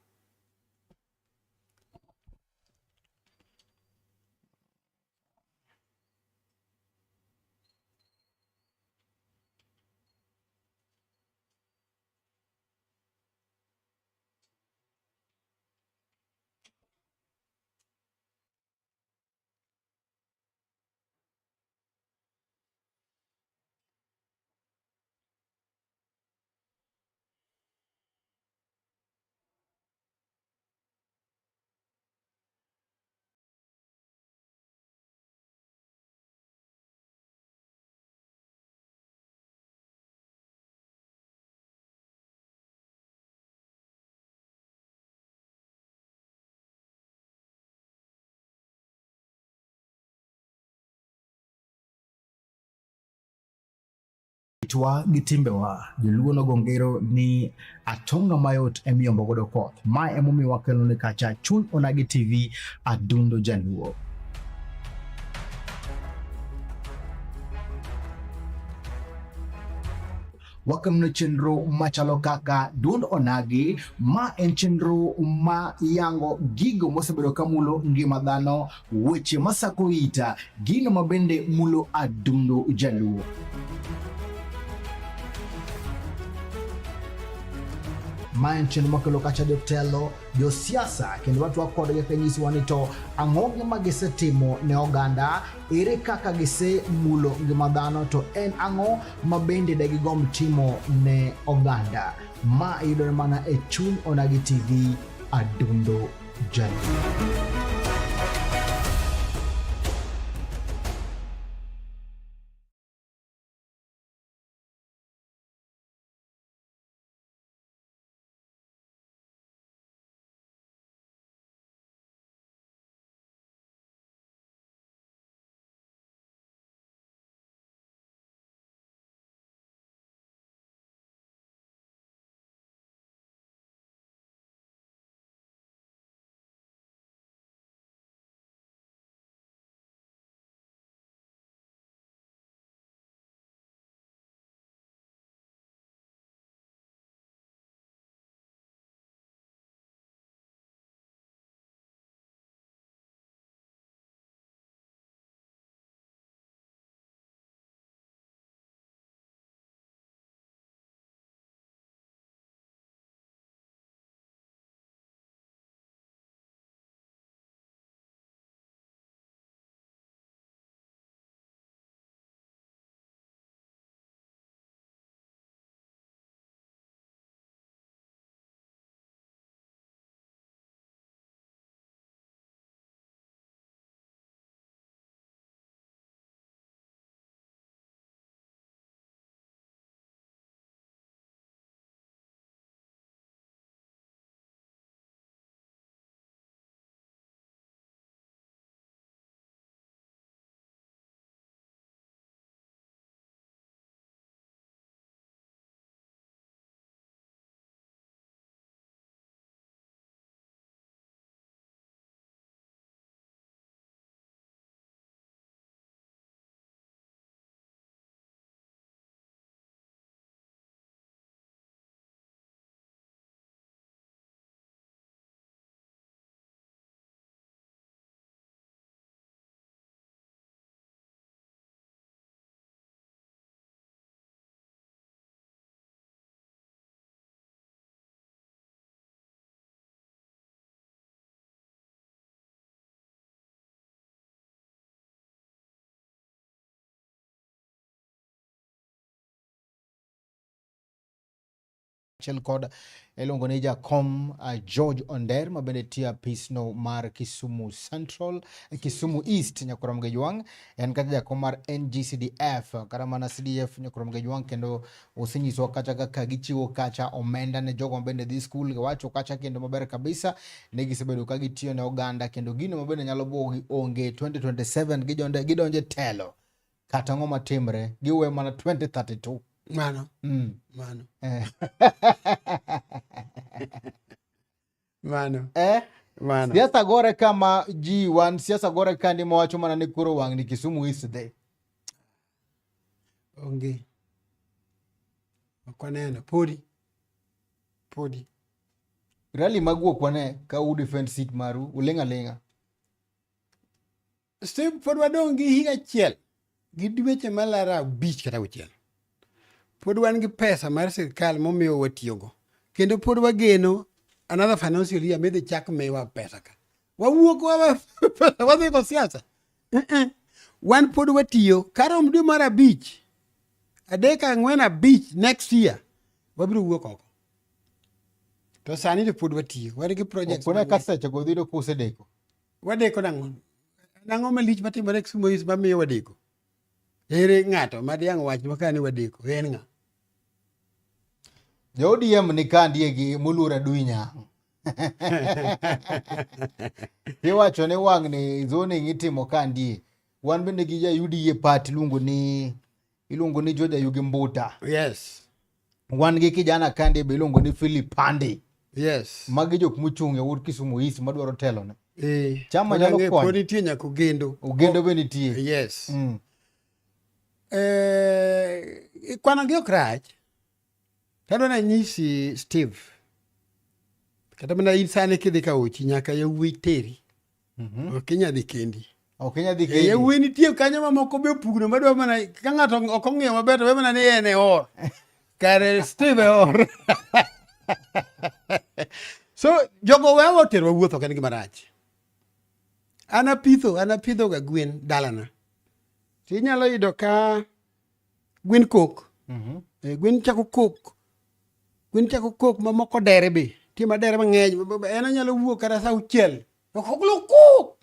Kitwa gi timbewa, joluo nogo ngero ni atonga mayot emiyombo godo koth. Ma emomiyo wakelo ni kacha Chuny Onagi TV Adundo Jaluo. Wakelone chenro machalo kaka Duond Onagi, ma en chenro ma yango gigo mosebedo ka mulo ngima dhano, weche masako ita, gino ma bende mulo adundo Jaluo. Ma en chenro makelo kacha jotelo, josiasa kendo watwak kodgi ka nyisowa ni to ang'o gima gisetimo ne oganda, ere kaka gisemulo ngima dhano, to en ang'o ma bende de gigomb timo ne oganda. Ma yudore mana e Chuny Onagi TV, Adundo Jaluo. Achiel kod iluongo ni jakom George Onder ma bende tiyo apisno mar Kisumu Central, Kisumu East Nyakurom Gejwang', en kata jakom mar NGCDF kata mana CDF Nyakurom Gejwang', kendo osenyisowa kacha kaka gichiwo kacha omenda ne jogo ma bende dhi skul, giwacho kacha kendo maber kabisa ni gisebedo ka gitiyo ne oganda kendo gino ma bende nyalo buogogi onge 2027 gidonje gidonje telo kata ang'o matimre giwe mana 2032 Mano. Mano. Mano. Mano. Siasa gore kama ji wan siasa gore kandi mawacho mana ni koro wang' ni Kisumu East dhi. Onge. Ok waneno. Podi. Podi. Rally mag wuok wane ka u defend seat maru uling' aling'a. Steve, pod wadong' gi higa achiel gi dweche malaro 5 kata 6. Pod wan gi pesa mar sirkal momiyo watiyogo. Kendo pod wageno another financial year midhi chak miwa pesa ka. Wawuok wawe pesa wadhi go siasa. Wan pod watiyo. Karom dwe mar 5, 3 4 5 next year, wabiro wuok oko. To sani to pod watiyo. Wan gi projects. Okone ka seche go dhi kusedeko. Wadeko nang'o? Nang'o malich matimore Kisumu East mamiyo wadeko? Ere ng'ato ma diang' wach ma ni wadeko? En ng'a? Jo ODM ni kandie gi moluor Adui Nyang'. Iwacho ni wang' ni zoning itimo kandie. Wan bende gi ja UDA party iluongo ni George Ayugi Mbuta. Yes. Wan gi kijana kandie be iluongo ni Philip Pande. Yes. Magi jok mochung' e Wuod Kisumu East madwaro telone. Chama nyalo konyo. Pod nitie nyaka Ogendo. Ogendo be nitie. Yes. Kwano gi ok rach. Tadwa nanyisi Steve. Kata mana in sani kidhi ka ochi nyaka yawuoyi teri. Ok inyal dhi kendi. Ok inyal dhi kendi. Yawuoyi nitie kanyo mamoko be opugno madwa mana ka ng'ato ok ong'iyo maber to we mana ni en e or. Kare Steve e or. So jogo wewa oterwa wuoth ok en gima rach. An apitho ga gwen dalana. To inyalo yudo ka gwen kok. Gwen chako kok. Gwen chako kok mamoko dere be. Nitie madere mang'eny. En onyalo wuok kata sa 6. To kok lo kok.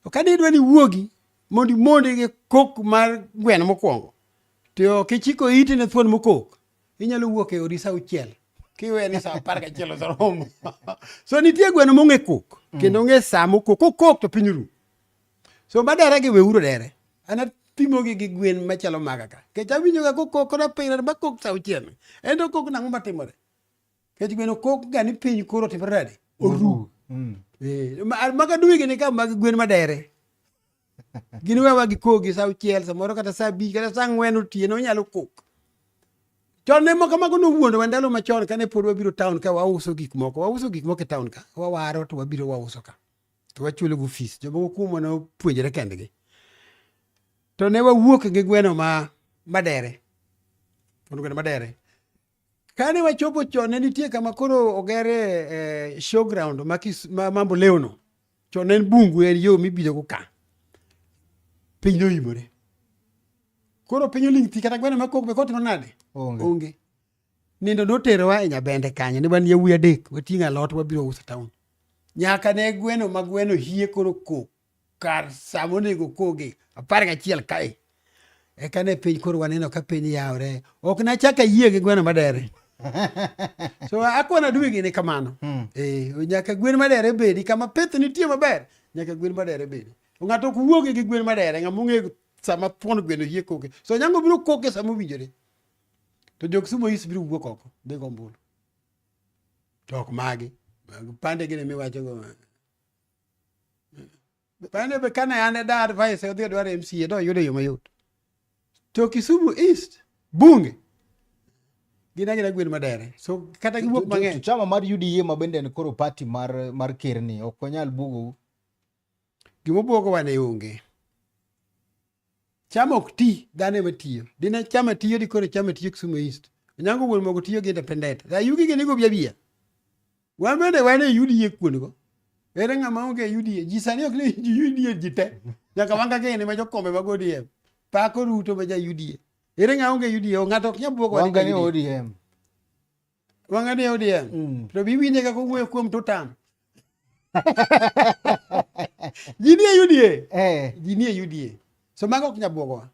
To ka didwa ni iwuogi mondo imondi gi kok mar gweno mokwongo, to ok ichiko iti ne thuon mokok, inyalo wuok e odi sa 6 kiwe ni sa 11 oseromo. So nitie gweno mong'e kok, kendo ong'e sa mokok. Kokok to piny oru. So madere gi weuru dere. An apimogi gi gwen machalo maga ka. Nikech awinjo ga kokok koda pile ma kok sa 6. En to kok nang'o matimore? Nikech gweno kok ga ni piny koro otimore nade? Oru. Maga dwe gini ka mag gwen madere. Gin wewa gikogi sa 6, samoro kata sa 5, kata sa 4 otieno onyalo kok. Chon ne moko mago nowuondowa ndalo machon kane pod wabiro town ka wauso gik moko. Wauso gik moko e town ka. Wawaro to wabiro wauso ka. To wachulo go fees. Jomoko kuomwa ne opuonjore kendgi. To ne wawuok gi gweno ma madere. Gweno madere. Kane wachopo chon ne nitie kama koro ogere showground ma Mambo Lewno. Chon ne en bungu, en yo mibiro go ka. Piny noimore. Koro piny oling' thi kata gweno makok be kotimo nade? Onge. Onge. Nindo noterowa e Nyabende kanyo, ne wan yawuoyi 3, wating'o alot wabiro uso town. Nyaka ne gweno ma gweno hie koro kok kar sa monego koge 11 kae. Eka ne piny koro waneno ka piny yawre. Ok nachak ayie gi gweno madere. So akwana dwe gini kamano. Nyaka gwen madere bedi kama pith nitie maber. Nyaka gwen madere bedi. Ng'ato ok wuogi gi gwen madere, ng'ama ong'eyo sama thuon gweno hie koke. So nyango biro koke sama owinjore. To jo Kisumu East biro wuok oko dhi go ombulu. To ok magi. Pande gini miwacho go. Pande be kane an e da advice odhi odwar MCA to oyudo yo mayot. To Kisumu East bunge gin agina gwen madere. So kata giwuok mang'eny. To chama mar UDA ma bende en koro party mar kerni ok onyal bugo. Gima obuogowa ne onge. Chama ok ti, dhano ema tiyo. Dine chama tiyo di koro chama tiyo Kisumu East. Onyango wuon mogo tiyo gi independent. Ayugi gini go biabia. Wan bende wan e UDA kuondgo. Ere ng'ama onge e UDA? Ji sani ok ni ji UDA ji te. Nyaka wanga gene ma jokombe mag ODM. Pako Ruto ma ja UDA. Ere ng'ama onge UDA? Ng'ato ok nyal buogo Wanga ni ODM. Wang'e ni ODM. To bi winje kaka owuoyo kuom tutam. Ji ni e UDA. Ji ni e UDA. So mago ok nyal bwogowa.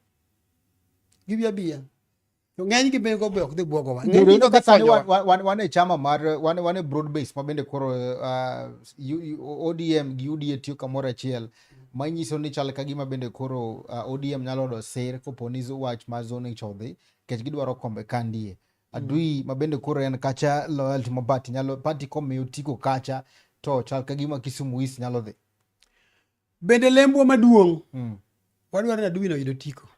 Gibi abiya. To ng'eny gi be go be ok dhi bwogowa. Ng'eny gi Yudo dhi ka sani konyowa. wan e chama mar wan e broad base ma bende koro ODM gi UDA tiyo kamoro achiel manyiso ni chal ka gima bende koro ODM nyalo yudo sir kopo ni wach mar zoning cha odhi nikech gidwaro kombe kandie. Adui ma bende koro en kacha loyalty ma party nyalo party komiyo otiko kacha to chal ka gima Kisumu East nyalo dhi. Bende lembwa maduong' wadwaro ni Adui no oyud otiko.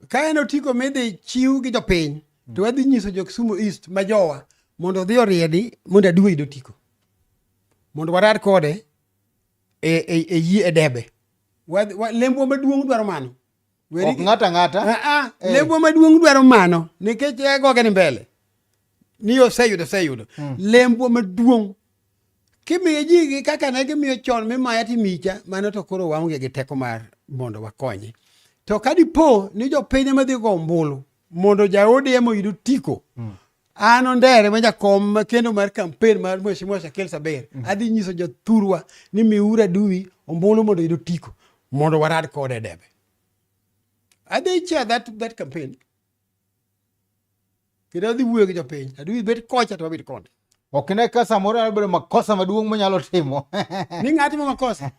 Ka en otiko midhi chiw gi jopiny to wadhi nyiso jo Kisumu East ma jowa mondo odhi oriedi mondo Adui oyud otiko. Mondo warad kode e debe. Lembwa maduong' dwaro mano. Ok ng'ato ang'ata. Lembwa maduong' dwaro mano nikech goge ni mbele. Ni oseyudo oseyudo. Lembwa maduong' kimiyo ji gi kaka ne gimiyo chon mimaya timicha mano to koro waonge gi teko mar mondo wakonye. To ka dipo ni jopiny ema dhi go ombulu mondo ja ODM oyud otiko, an Ondere ma jakom kendo mar campaign mar Mheshimiwa Shakil Saber, adhi nyiso jothurwa ni miuru Adui ombulu mondo oyud otiko mondo warad kode e debe. Adhi chair that campaign. Kendo adhi wuoyo gi jopiny. Adui bet kocha to wabet koni. Ok ine ka samoro nyalo bedo makosa maduong' monyalo timo. Ni ng'ati ma makosa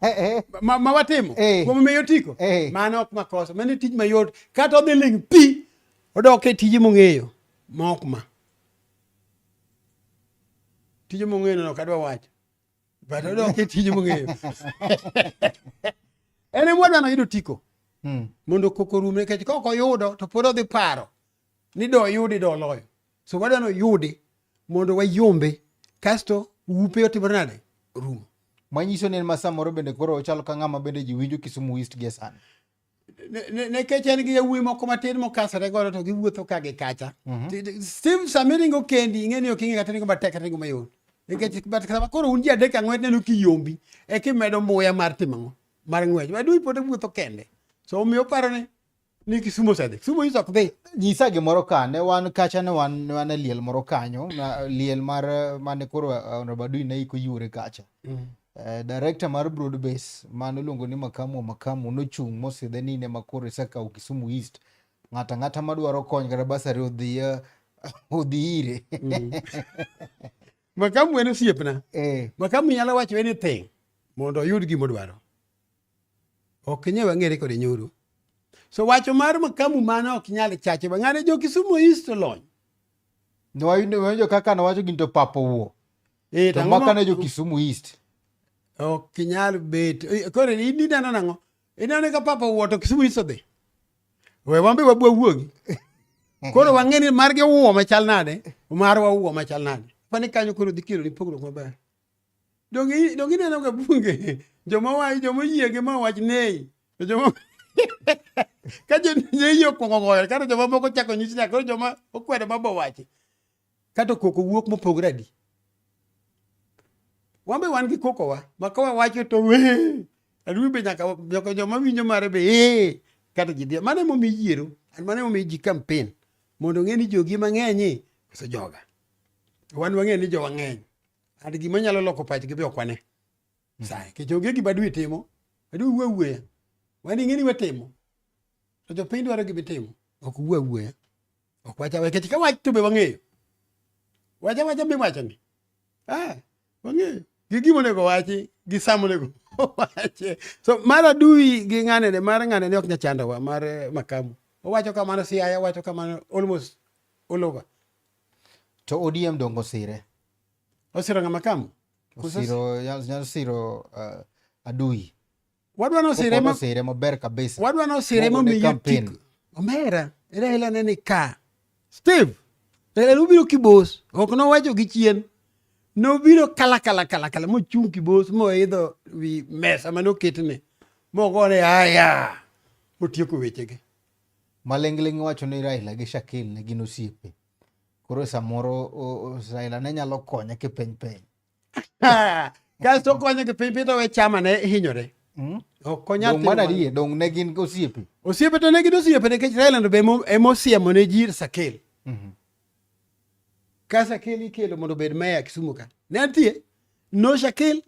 ma watimo kuom miyo otiko mano ok makosa, mano tich mayot. Kata odhi ling' pi odok e tije mong'eyo ma ok ma tije mong'eyo no ok adwa wacho but odok e tije mong'eyo. En ema wadwa noyud otiko mondo koko orum nikech ka ok oyudo to pod odhi paro ni do yudi do loyo. So wadwa noyudi mondo wayombe kasto upe otimore nade rumo. Manyiso ni en ma samoro bende koro ochalo ka ng'ama bende ji winjo Kisumu East gie sani. Nikech en gi yawuoyi moko matin mokasore godo to giwuotho ka gi kacha. Steve sama iringo kendi ing'e ni ok ing'e kata ringo matek kata ringo mayot. Nikech but sama koro un ji adek ang'wen neno kiyombi eka imedo muya mar timo ang'o? Mar ng'wech. Adui pod wuotho kende. So omiyo oparo ni Kisumu osedhi. Kisumu East ok dhi. Nyisa gimoro ka ne wan kacha ne wan e liel moro kanyo, liel mar mane koro Honorable Adui ne iko yuore kacha. Director mar Broad Base mane iluongo ni Makamu Makamu nochung' mosidhe ni ne makoro isekawo Kisumu East. Ng'ato ang'ata madwaro kony kata basari odhi ire. Makamu en osiepna. Makamu nyalo wacho anything mondo oyud gima odwaro. Ok inyal wang'ere kode nyoro. So wacho mar Makamu mano ok nyal chache. Ng'ane jo Kisumu East olony. Nwawinjo kaka nowacho gin to pap owuo. To maka ne jo Kisumu East. Ok nyal bet. Koro in ineno nang'o? Ineno ka papa owuo to Kisumu East odhi. We wan be wabwa wuogi. Koro wang'e ni margi owuo machal nade, marwa owuo machal nade. Pani kanyo koro dhi kelo ni pogruok maber. Donge ineno ga bunge joma wach joma oyie gi ma wach nei to joma ka jo nei okwongo goyo kata joma moko chako nyisi nyaka koro joma okwedo ma bo wachi kata koko wuok mopogore adi. Wan be wan gi kokowa ma ka wawacho to wee adui be nyaka joma winjo mare be ee kata ji dhi. Mano emomiyo iyiero, mano emomiyo ji campaign mondo ong'e ni jogi mang'eny koso joga. Wan wang'e ni jowa ng'eny. And gima nyalo loko pachgi be ok wane. Sae, nikech onge gima adui timo. Adui wuo awuoya. Wan ing'e ni watimo. To jopiny dwaro gima itimo. Ok wuo awuoya. Ok wach awacha. Nikech ka wach to be wang'eyo. Wach awacha miwacho ni. Wang'eyo. Gi gima onego wachi, gi sa monego wache. So mar adui gi ng'ane mar ng'ane ne ok nyal chandowa mar Makamu. Owacho kamano Siaya, owacho kamano almost all over. To ODM dongo sire. Osiro ng'a Makamu? Osiro, nyalo siro Adui. Wadwa no sire ma sire maber kabisa. Wadwa no sire ma miyo tik. Omera, Raila ne ni ka. Steve, Raila nobiro Kibos, ok nowacho gi chien. Nobiro kala kala kala kala mochung' Kibos moidho wi mesa mane oketne. Mogone aya. Motieko wechege. Maling'ling' wacho ni Raila gi Shakil ne gin osiepe. Koro samoro Raila ne nyalo konye kipeny peny. Kasto okonye kipeny piny to we chama ne hinyore. Ok onyal Dong' mana adier, dong' ne gin osiepe. Osiepe to ne gin osiepe nikech Raila be emo siemo ne ji Shakil. Ka Shakil ikelo mondo obed mayor Kisumu ka. Ne antie. No Shakil,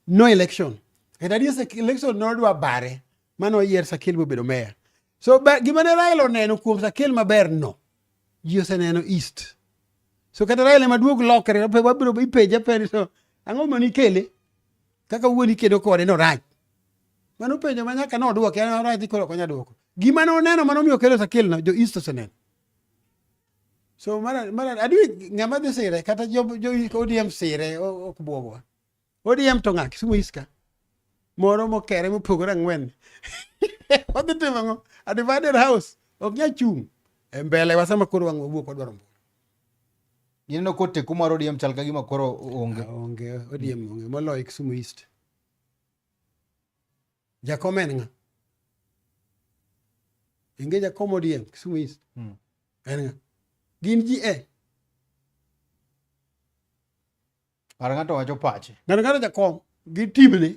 no election. Kata adier election nodwa bare mane oyier Shakil mobedo mayor. So ba, gima ne Raila oneno kuom Shakil maber no, ji oseneno East. So kata Raila ema duog lokre, wabiro ipenje penjo to ang'o mane ikele? Kaka wuon ikedo kode no rach. Mano penjo ma nyaka nodwoki, en orach ni koro ok onyal dwoko. Gima ne oneno mane omiyo okelo Shakil no, jo East oseneno. So mara mara adui ng'ama dhi sire kata jo jo ODM sire ok bwogwa. ODM to ng'a Kisumu East ka. Moro mokere mopogore ang'wen. Wadhi timo ang'o? A divided house ok nyal chung'. E mbele wa sama koro wang' wawuok wadwaro ombulu. Ineno koteku mar ODM chal ka gima koro onge. Ah, onge ODM onge moloyo Kisumu East. Jakom en ng'a? Inge jakom ODM Kisumu East. En ng'a? Gin ji e. Par ng'ato wacho pache. Ng'ato ng'ato jakom gi timne.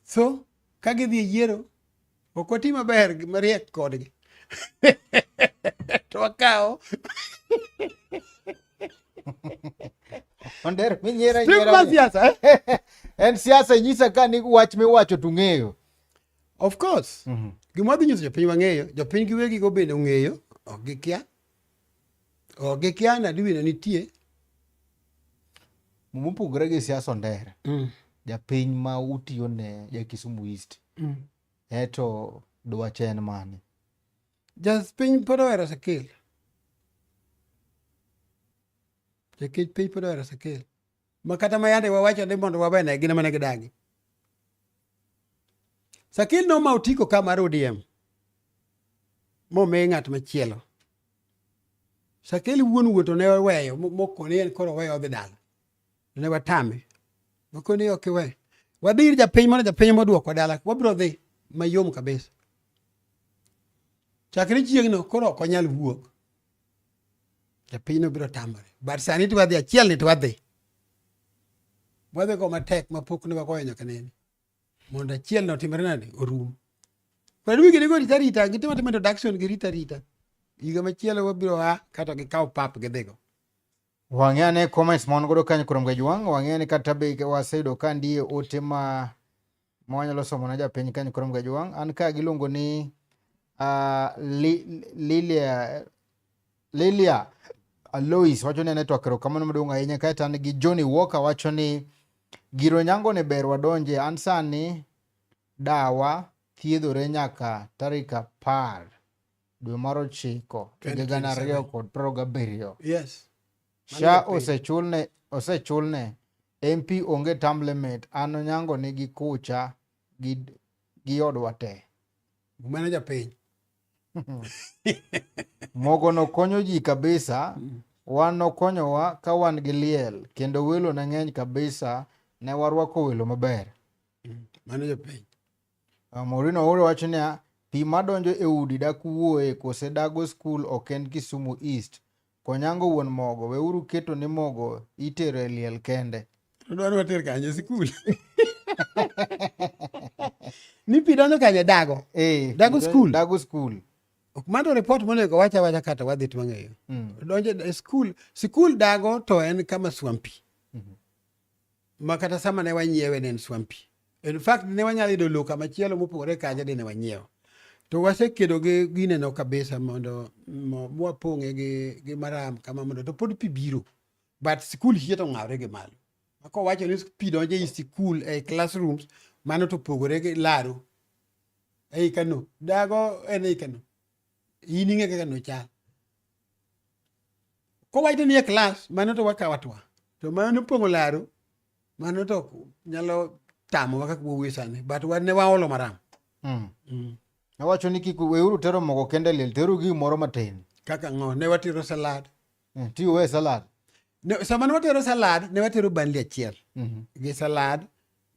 So ka gidhi e yiero ok wati maber mariek kodgi. To wakawo. Onder minyiera Tim nyiera. mar siasa eh? En siasa inyisa ka ni wach miwacho to ung'eyo. Of course. Gima wadhi nyiso jopiny wang'eyo, jopiny giwegi go bende ong'eyo, ok gikia. Ok gikia ni adiwino nitie. Mopogore gi siasa Onder, japiny ma utiyo ne ja Kisumu East, eto dwache en mane? Japiny pod ohero Shakil. Jakech piny pod ohero Shakil. Ma kata ma yande wawacho ni mondo wawene gin ema ne gidagi. Shakil noma otiko ka mar ODM momi ng'at machielo. Shakil wuon wuon to ne oweyo mokoni en koro oweyo odhi dala. Ne watame. Mokoni ok iwe. Wadhi ir japiny mondo japiny moduokwa dala. Wabiro dhi mayom kabisa. Chakre chieng'no koro ok wanyal wuok. Japinyno biro tamore. But sani to wadhi achiel ni to wadhi. Wadhi go matek ma pok ne wagoyo nyaka nene. Mondo achiel no otimre nade? Orum. Koro adwi gini go rita rita, gitimo atima introduction gi rita rita. Higa machielo wabiro a kata gikaw pap gidhigo. Wang'e ane comments ma wan godo kanyo kuom Gajwang'. Wang'e ane kata be waseyudo ka ndie ote ma wanyalo somo ne japiny kanyo kuom Gajwang'. An ka giluongo ni Lilia Lilia Alois wacho ni network erokamano maduong' ahinya. Kaeto an gi Johnny Walker wacho ni giro nyango ne ber wadonje. An sani dawa thiedhore nyaka tarik 10 dwe mar 9 higa 2027. Yes. SHA osechulne osechulne MP onge term limit. An Onyango nigi kucha gi odwa te. Mano japiny. Mogo no konyo ji kabisa. Wan nokonyowa ka wan gi liel kendo welo ne ng'eny kabisa, ne warwako welo maber. Mano japiny. Maureen Ouro wacho niya, pi madonjo e udi dak wuoye kose dago skul ok en Kisumu East. Konyango wuon mogo, weuru keto ni mogo itero e liel kende. Odwaro water kanye sikul. Ni pi donjo kanye dago. Dago skul. Dago skul. Ok mano report monego wach awacha kata wadhi to wang'eyo. Donjo e skul, sikul dago to en kama swampy. Ma kata sama ne wanyiewe ne en swampy. In fact ne wanyalo yudo lowo kama chielo mopogore kacha dine wanyiewo. To wasekedo gi gineno kabisa mondo mwapong'e gi maram kama mondo to pod pi biro. But sikul hie to ng'awre gi malo. Ma kowacho ni pi donjo ei sikul ei classrooms, mano to pogore gi laro. Ei kano, dago en ei kano. In ing'e kaka no chal. Kowacho ni e class, mano to wakawo atwa. To mano pong'o laro, mano to nyalo tamowa kaka wawuoyo sani. But wan ne waolo maram. Awacho ni kik weuru tero mogo kende liel, teru gi gimoro matin. Kaka ng'o, ne watero salad. Ti uwe salad. Ne, sama ne watero salad, ne watero banli achiel. Gi salad,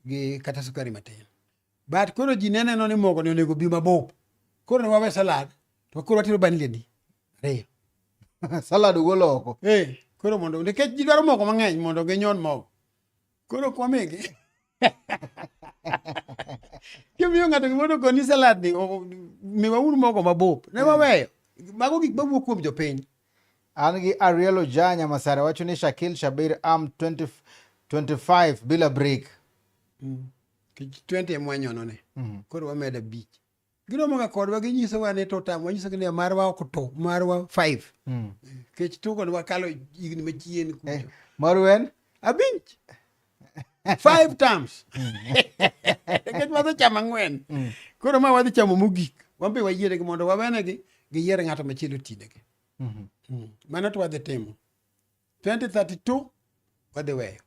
gi kata sukari matin. But koro ji ne neno ni mogo ni onego bi mabup. Koro ne wawe salad, to koro watero banli adi? 2. Salad ugolo oko. Koro mondo, nikech ji dwaro mogo mang'eny mondo ginyon mogo. Koro ok wamigi. Kimiyo ng'ato gimoro to koni salad ni, miwauru mogo mabup. Ne waweyo. Mago gik mawuok kuom jopiny. An gi Ariel Ojanya Masare wacho ni Shakil Shabir am 20, 25 bila break. 20 emwanyono ne. Koro wamedo 5. Giromo ga kodwa ginyisowa ni to tam wanyisogi ni marwa ok to marwa 5. Nikech tugo ne wakalo higni machien kucho. Maru en? 5. 5 terms. Nikech wadhi chamo 4. Koro ma wadhi chamo mogik. Wan be wayienegi mondo wawenegi giyier ng'ato machielo tinegi. Mano to wadhi timo. 2032 wadhi weyo.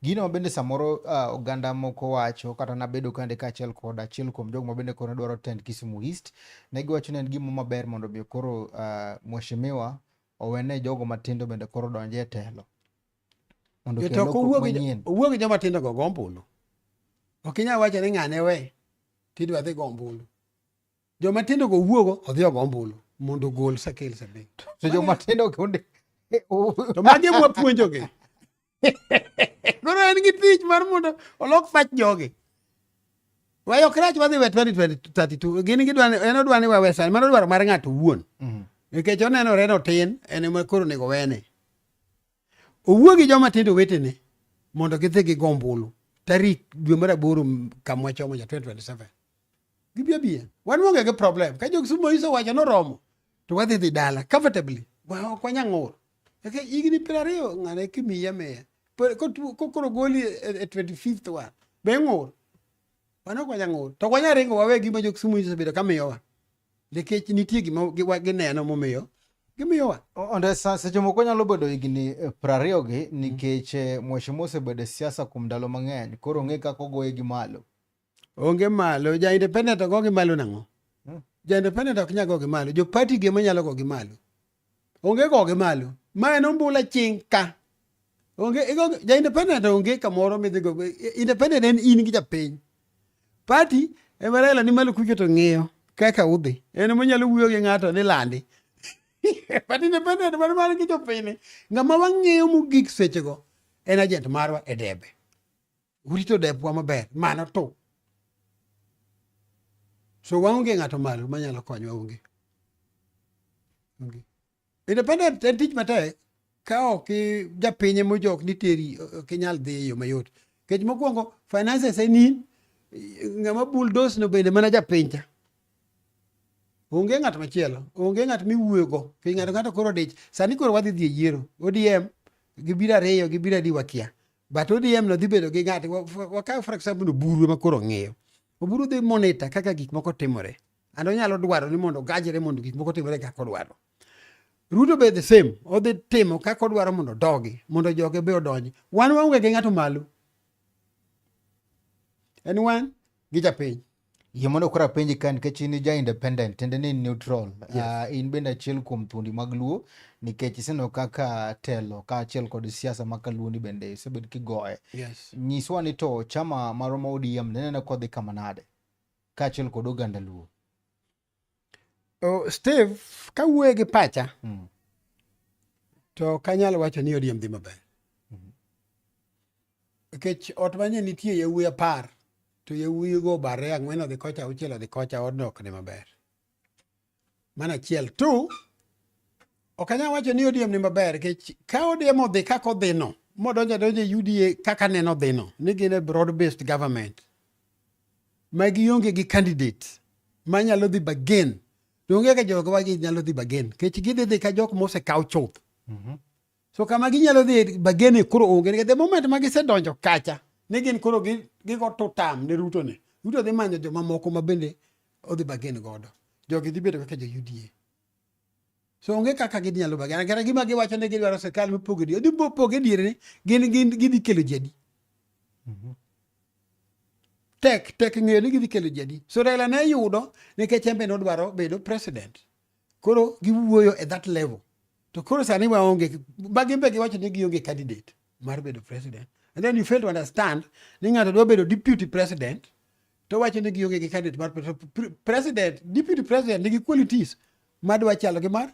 Gino ma bende samoro oganda moko wacho kata nabedo kande kaachiel kod achiel kuom jogo ma bende koro dwaro tend Kisumu East, ne giwacho ni en gima maber mondo mi koro mheshimiwa owene jogo matindo bende koro donje e telo. Mondo okel To lokruok manyien. Owuo gi joma tindo go go ombulu. Ok inyal wacho ni ng'ane we tidwa dhi go ombulu. Joma tindo go wuogo odhi ogo ombulu mondo ogol Shakil Shabir. To joma tindo kuonde To magi ema wapuonjogi. Koro en gi tich mar mondo olok pach jogi. Weyo ok rach wadhi we 2032. Gin gidwa ni en odwa ni wawe sani. Mano dwaro mar ng'ato owuon. Nikech onenore ni otin en ema koro onego wene. Owuo gi joma tindo wetene mondo gidhi gigo ombulu tarik dwe mar 8 kama wachomo ja 2027. Gibi abiya. Wan waonge gi problem. Ka jo Kisumu East owacho noromo to wadhi dhi dala comfortably. Wa ok wanyal ng'ur. Nikech higni 20 ng'ane kimiyi amiya. Kokoro goli e 25th one be ing'ur. Wan ok wanyal ng'ur. To ok wanyal ringo wawe gima jo Kisumu East osebedo ka miyowa. Nikech nitie gima gineno momiyo gimiyowa. Onde seche moko nyalo bedo higni 20 gi nikech mheshimiwa osebedo e siasa kuom ndalo mang'eny koro ong'e kaka ogoye gi malo. Onge malo. Ja independent ogo gi malo nang'o? Ja independent ok nyal go gi malo. Jo party gi ema nyalo go gi malo. Onge go gi malo. Ma en ombulu aching' ka. Onge igo ja independent onge kamoro midhi go. Independent en in gi japiny. Party ema Raila ni malo kucho to ng'iyo kaka udhi. En ema onyalo wuoyo gi ng'ato ni landi. But independent mar mar gi jopiny. Ng'ama wang'iyo mogik sechego en agent marwa e debe. Urito debwa maber. Mano to. So waonge ng'ato malo manyalo konyowa onge. Onge. Independent en tich matek ka ok japiny ema ojok ni teri ok inyal dhi e yo mayot. Nikech mokwongo finances en in, ng'ama bulldoze no bende mana japiny cha. Onge ng'at machielo, onge ng'at miwuoyogo. Nikech ng'ato ng'ato koro odich. Sani koro wadhi dhi e yiero. ODM gibiro 2, gibiro adi wakia. But ODM no dhi bedo gi ng'at, wakaw for example Oburu ema koro ng'iyo. Oburu dhi monitor kaka gik moko timore. And onyalo dwaro ni mondo ogajre mondo gik moko timore kaka odwaro. Ruto be the same, odhi timo kaka odwaro mondo odogi, mondo joge be odonji. Wan waonge gi ng'ato malo. En wan gi japiny. Yie mondo koro apenji ka nikech in ja independent, tiende ni in neutral. Yes. In bende achiel kuom thuondi mag Luo nikech iseneno kaka telo kaachiel kod siasa ma kaluo ni bende isebet kigoye. Yes. Nyiswa ni to chama marwa ma ODM ne neno kodhi kama nade kaachiel kod oganda Luo. Oh, Steve, kawuoyo gi pacha to ok anyal wacho ni ODM dhi maber. Nikech ot manye nitie yawuoyi 10 to yawuoyi go obare 4 odhi kocha 6 odhi kocha odno ok ni maber. Mano achiel. Two, ok anyal wacho ni ODM ni maber nikech ka ODM odhi kaka odhi no modonjo adonja e UDA kaka neno odhi no ni gin e broad based government ma gionge gi candidate manyalo dhi bargain to onge kaka jogo gi nyalo dhi bargain nikech gidhi dhi ka jok mosekaw chuth. So kama ginyalo dhi bargain koro onge nikech the moment ma gisedonjo kacha ni gin koro gigo tutam ne Ruto ni. Ruto dhi manyo joma moko ma bende odhi bargain godo. Jogi dhi bedo kaka jo UDA. So onge kaka ginyalo bargain. Kata gima giwacho ni gidwaro sirkal mipogo diere. Odhi poge diere ni gin gidhi kelo ji adi. Tek tek ng'eyo ni gidhi kelo ji adi. So Raila ne yudo nikech en be nodwaro bedo president. Koro giwuoyo at that level. To koro sani waonge, ma gin be giwacho ni gionge candidate mar bedo president. And then you fail to understand ni ng'ato dwa bedo deputy president to wacho ni gionge gi candidate mar president. Deputy president nigi qualities madwa chalo gi mar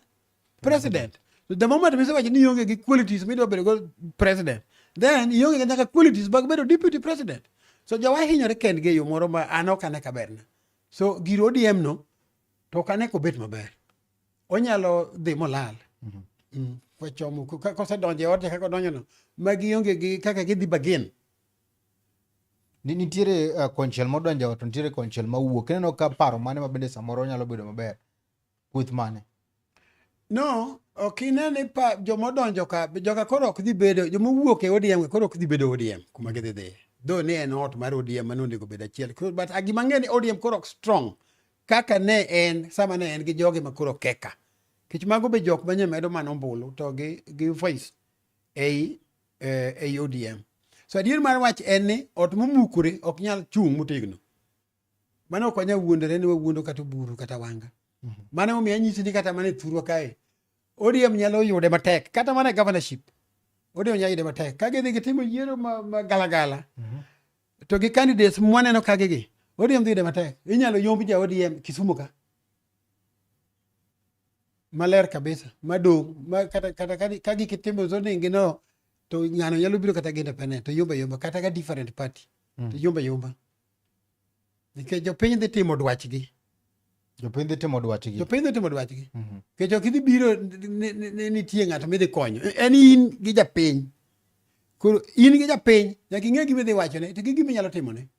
president. So the moment misewacho ni ionge gi qualities midwa bedo go president, then ionge gi nyaka qualities mag bedo deputy president. So jowa hinyore kendgi e yo moro ma an ok ane ka berna. So gir ODM no to ok ane kobet maber. Onyalo dhi molal. Kwachomo kosedonjo e odcha kaka odonjono, ma gionge gi kaka gidhi bagin. Nitiere konchiel modonjo e ot to nitiere konchiel mawuok. Ineno ka paro mane ma bende samoro nyalo bedo maber? Kweth mane? No, ok ine ni pa jomodonjo ka, joka koro ok dhi bedo, jomowuok e ODM koro ok dhi bedo ODM kuma gidhi dhiye. Though ni en ot mar ODM mane onego bed achiel. But gima ang'eyo ni ODM koro ok strong kaka ne en sama ne en gi joge ma koro keka. Nikech mago be jok ma nyamedo mana ombulu to gi voice ei ODM. So adier mar wach en ni ot momukore ok nyal chung' motegno. Mano ok wanyal wuondore ni wawuondo kata Oburu kata Wanga. Mano emomiyo anyisi ni kata mana e thurwa kae ODM nyalo yude matek kata mana e governorship. ODM nyalo yude matek. Ka gidhi gitimo yiero ma galagala to gi candidates mwaneno kagi gi ODM dhi yude matek. Inyalo yomb ja ODM Kisumu ka. Maler kabisa madong' ma kata ka gikitimo zoning gi no to ng'ano nyalo biro kata gi independent to yomba yomba kata ka different party to yomba yomba. Nikech jopiny dhi timo dwachgi. Jopiny dhi timo dwachgi. Jopiny dhi timo dwachgi. Nikech ok idhi biro ni nitie ng'ato midhi konyo. En in gi japiny. Koro in gi japiny nyaka ing'e gima idhi wachone to gi gima inyalo timone.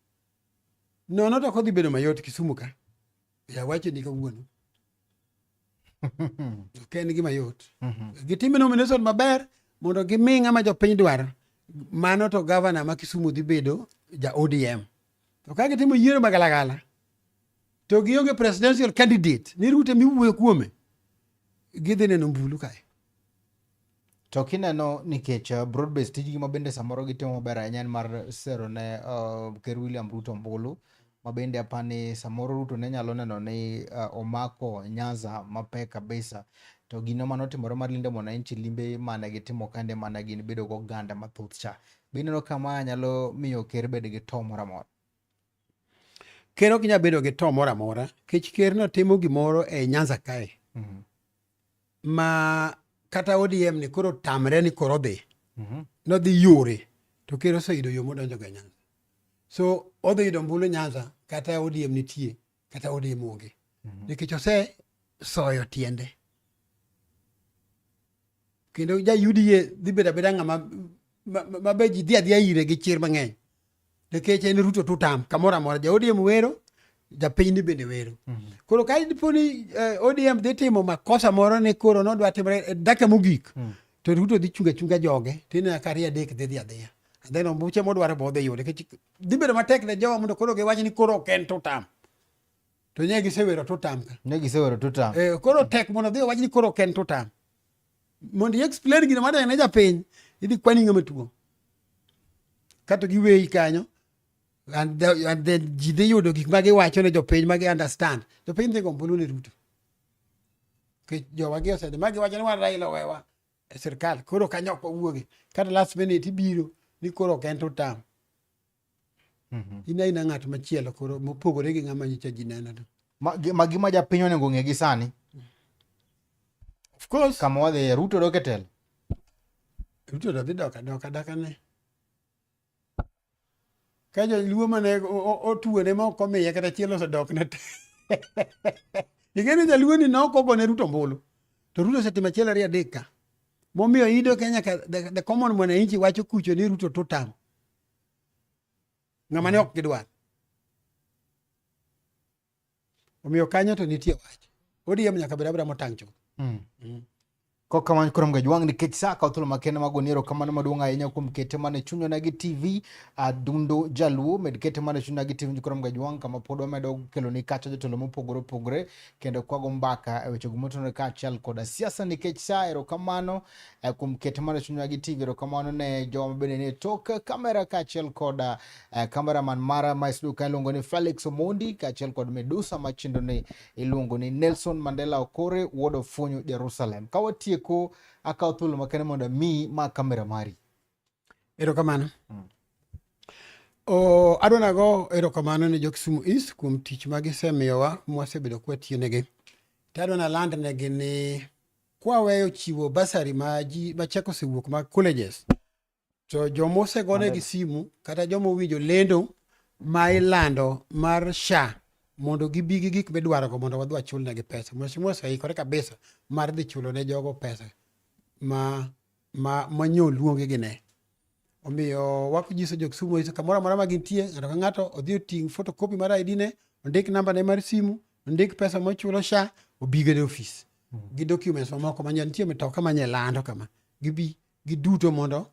Nono to ok odhi bedo mayot Kisumu ka. Awachoni kawuono. Ok en gima yot. Gitime nomination maber mondo gimi ng'ama jopiny dwaro. Mano to gavana ma Kisumu dhi bedo ja ODM. To ka gitimo yiero magalagala to gionge presidential candidate ni Ruto miwuoyo kuome, gidhi neno mbulu kae. To kineno nikech broad based tijgi ma bende samoro gitimo maber ahinya en mar sero ne Ker William Ruto ombulu ma bende apani samoro Ruto ne nyalo neno ni omako Nyanza mapek kabisa. To gino manotimore mar Linda Mwananchi limbe mane gitimo kande mane gin bedo goganda mathoth cha. Be ineno ka ma nyalo miyo ker bed gi to moro amora? Ker ok nyal bedo gi to moro amora nikech ker notimo gimoro e Nyanza kae ma kata ODM ni koro tamre ni koro dhi. Nodhi yore to ker oseyudo yo modonjo go e Nyanza. So odhi yudo ombulu Nyanza kata ODM nitie kata ODM onge. Nikech osesoyo tiende. Kendo ja UDA dhi bedo abeda ng'ama ma be ji dhi adhiya ire gi chir mang'eny. Nikech en Ruto tutam kamoro amora. Ja ODM wero, japiny ni bende wero. Koro ka dipo ni ODM dhi timo makosa moro ni koro nodwa timore e dakika mogik, to Ruto dhi chunga chunga joge, tineno ka ariyo adek dhi dhi adhiya. And then ombuche modwaro be odhi yudo. Nikech dhi bedo matek ne jowa mondo koro giwach ni koro ok en tutam. To nye gisewero tutam ka. Ne gisewero tutam. Koro tek mondo odhi owach ni koro ok en tutam. Mondo i explain gino madonjo ne japiny, idhi kwani ng'ama tuo. Kato giweyi kanyo, and then ji dhi yudo gik ma giwacho ne jopiny ma gi understand. Jopiny dhi go ombulu ne Ruto. Nikech jowa gi osedhi ma giwacho ni wan Raila owewa e sirkal, koro kanyo ok wawuogi. Kata last minute ibiro ni koro ok en tutam. In aina ng'at machielo koro mopogore gi ng'ama nyocha ji neno to. Ma gima japiny onego ng'e gi sani. Of course. Kama wadhiye, Ruto dok e telo. Ruto to dhi dok adoka dakane. Ka joluo mane otuone ma ok omiye kata achiel osedokne te. Ing'e ni jaluo ni ne ok ogone Ruto ombulu. To Ruto osetimo achiel ariyo adek ka. Momiyo iyudo ka nyaka the common mwananchi wacho kucho ni Ruto tutam. Ng'ama ne ok gidwar. Omiyo kanyo to nitie wach. ODM nyaka bed abeda motang' chuth. Kokamano koro mga jwang' nikech sa kawo thuolo makende mag goni erokamano maduong' ahinya kuom kete mana e chuny Onagi TV Adundo Jaluo med kete mana e chuny Onagi TV koro mga jwang' kama pod wamedo keloni kacha jotelo mopogore opogore kendo kwago mbaka e weche motenore kaachiel koda siasa nikech sa erokamano kuom kete mana e chuny Onagi TV erokamano ne joma bende nie tok kamera kaachiel koda cameraman mara ma studio ka iluongo ni Felix Omondi kaachiel kod Medusa machendo ni iluongo ni Nelson Mandela Okore wuod Ofunyu Jerusalem. Ka watieko akawo thuolo makende mondo ami ma kamera mari. Erokamano. O, adwa nago erokamano ne jo Kisumu East kuom tich ma gisemiyowa mwasebedo kwatiyonegi. To adwa naland negi ni kwaweyo chiwo basari ma ji ma chak osewuok mag colleges to joma osegonegi simu kata joma owinjo lendo ma ilando mar SHA mondo gibi gi gik midwarogo mondo wadhi wachulnegi pesa. Mheshimiwa oseikore kabisa mar dhi chulo ne jogo pesa. ma ma manyo luonge gi ne. Omiyo wakunyiso jo Kisumu East kamoro amora ma gintie, ng'ato ka ng'ato odhi oting' photocopy mar ID ne, ondik namba ne mar simu, ondik pesa mochulo SHA, obi godo e ofis. Gi documents mamoko manya nitie mitoka manye lando kama. Gibi giduto mondo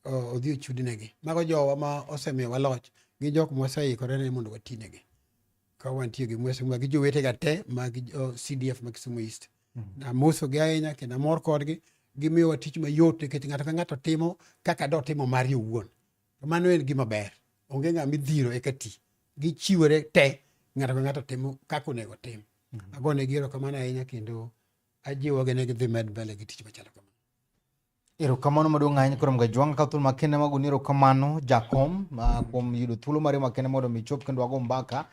odhi ochudnegi. Mago jowa ma osemiyowa loch, gin jok mwaseikore ne mondo watinegi. Ka wantie gi mheshimiwa gi jowetega te mag CDF ma Kisumu East. Amosogi ahinya kendo amor kodgi. Gimiyowa tich mayot nikech ng'ato ka ng'ato timo kaka dotimo mare owuon. To mano en gima ber. Onge ng'ama idhiro eka ti. Gichiwore te, ng'ato ka ng'ato timo kaka onego otim. Agonegi erokamano ahinya kendo ajiwogi ni gidhi med mbele gi tich machalo kamano. Erokamano maduong' ahinya koro Mgajwang' ka thuolo makende mag goni erokamano jakom kuom yudo thuolo mari makende mondo mi ichop kendo wago mbaka.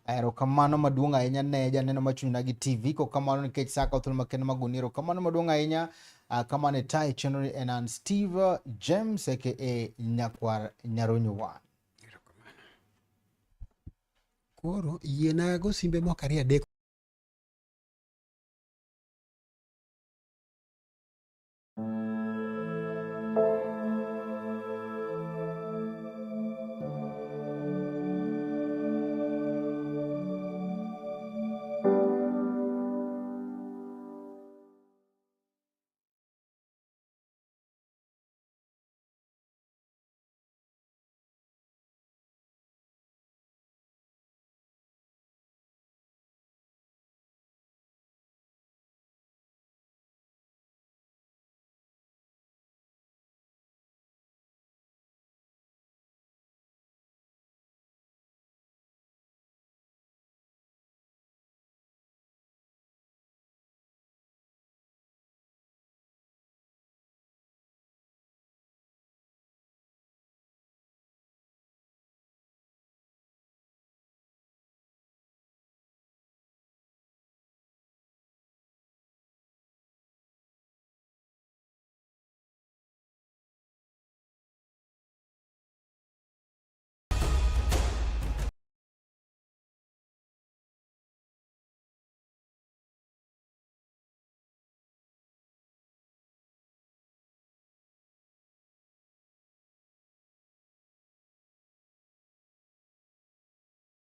Erokamano maduong' ahinya ne janeno machunyna gi TV kokamano nikech sa ka thuolo makende mag goni erokamano maduong' ahinya kama ne tayo chenro ni en an Steve James aka Nyakwar Nyaronyo One. Koro yiena go simbe moko ariyo adek.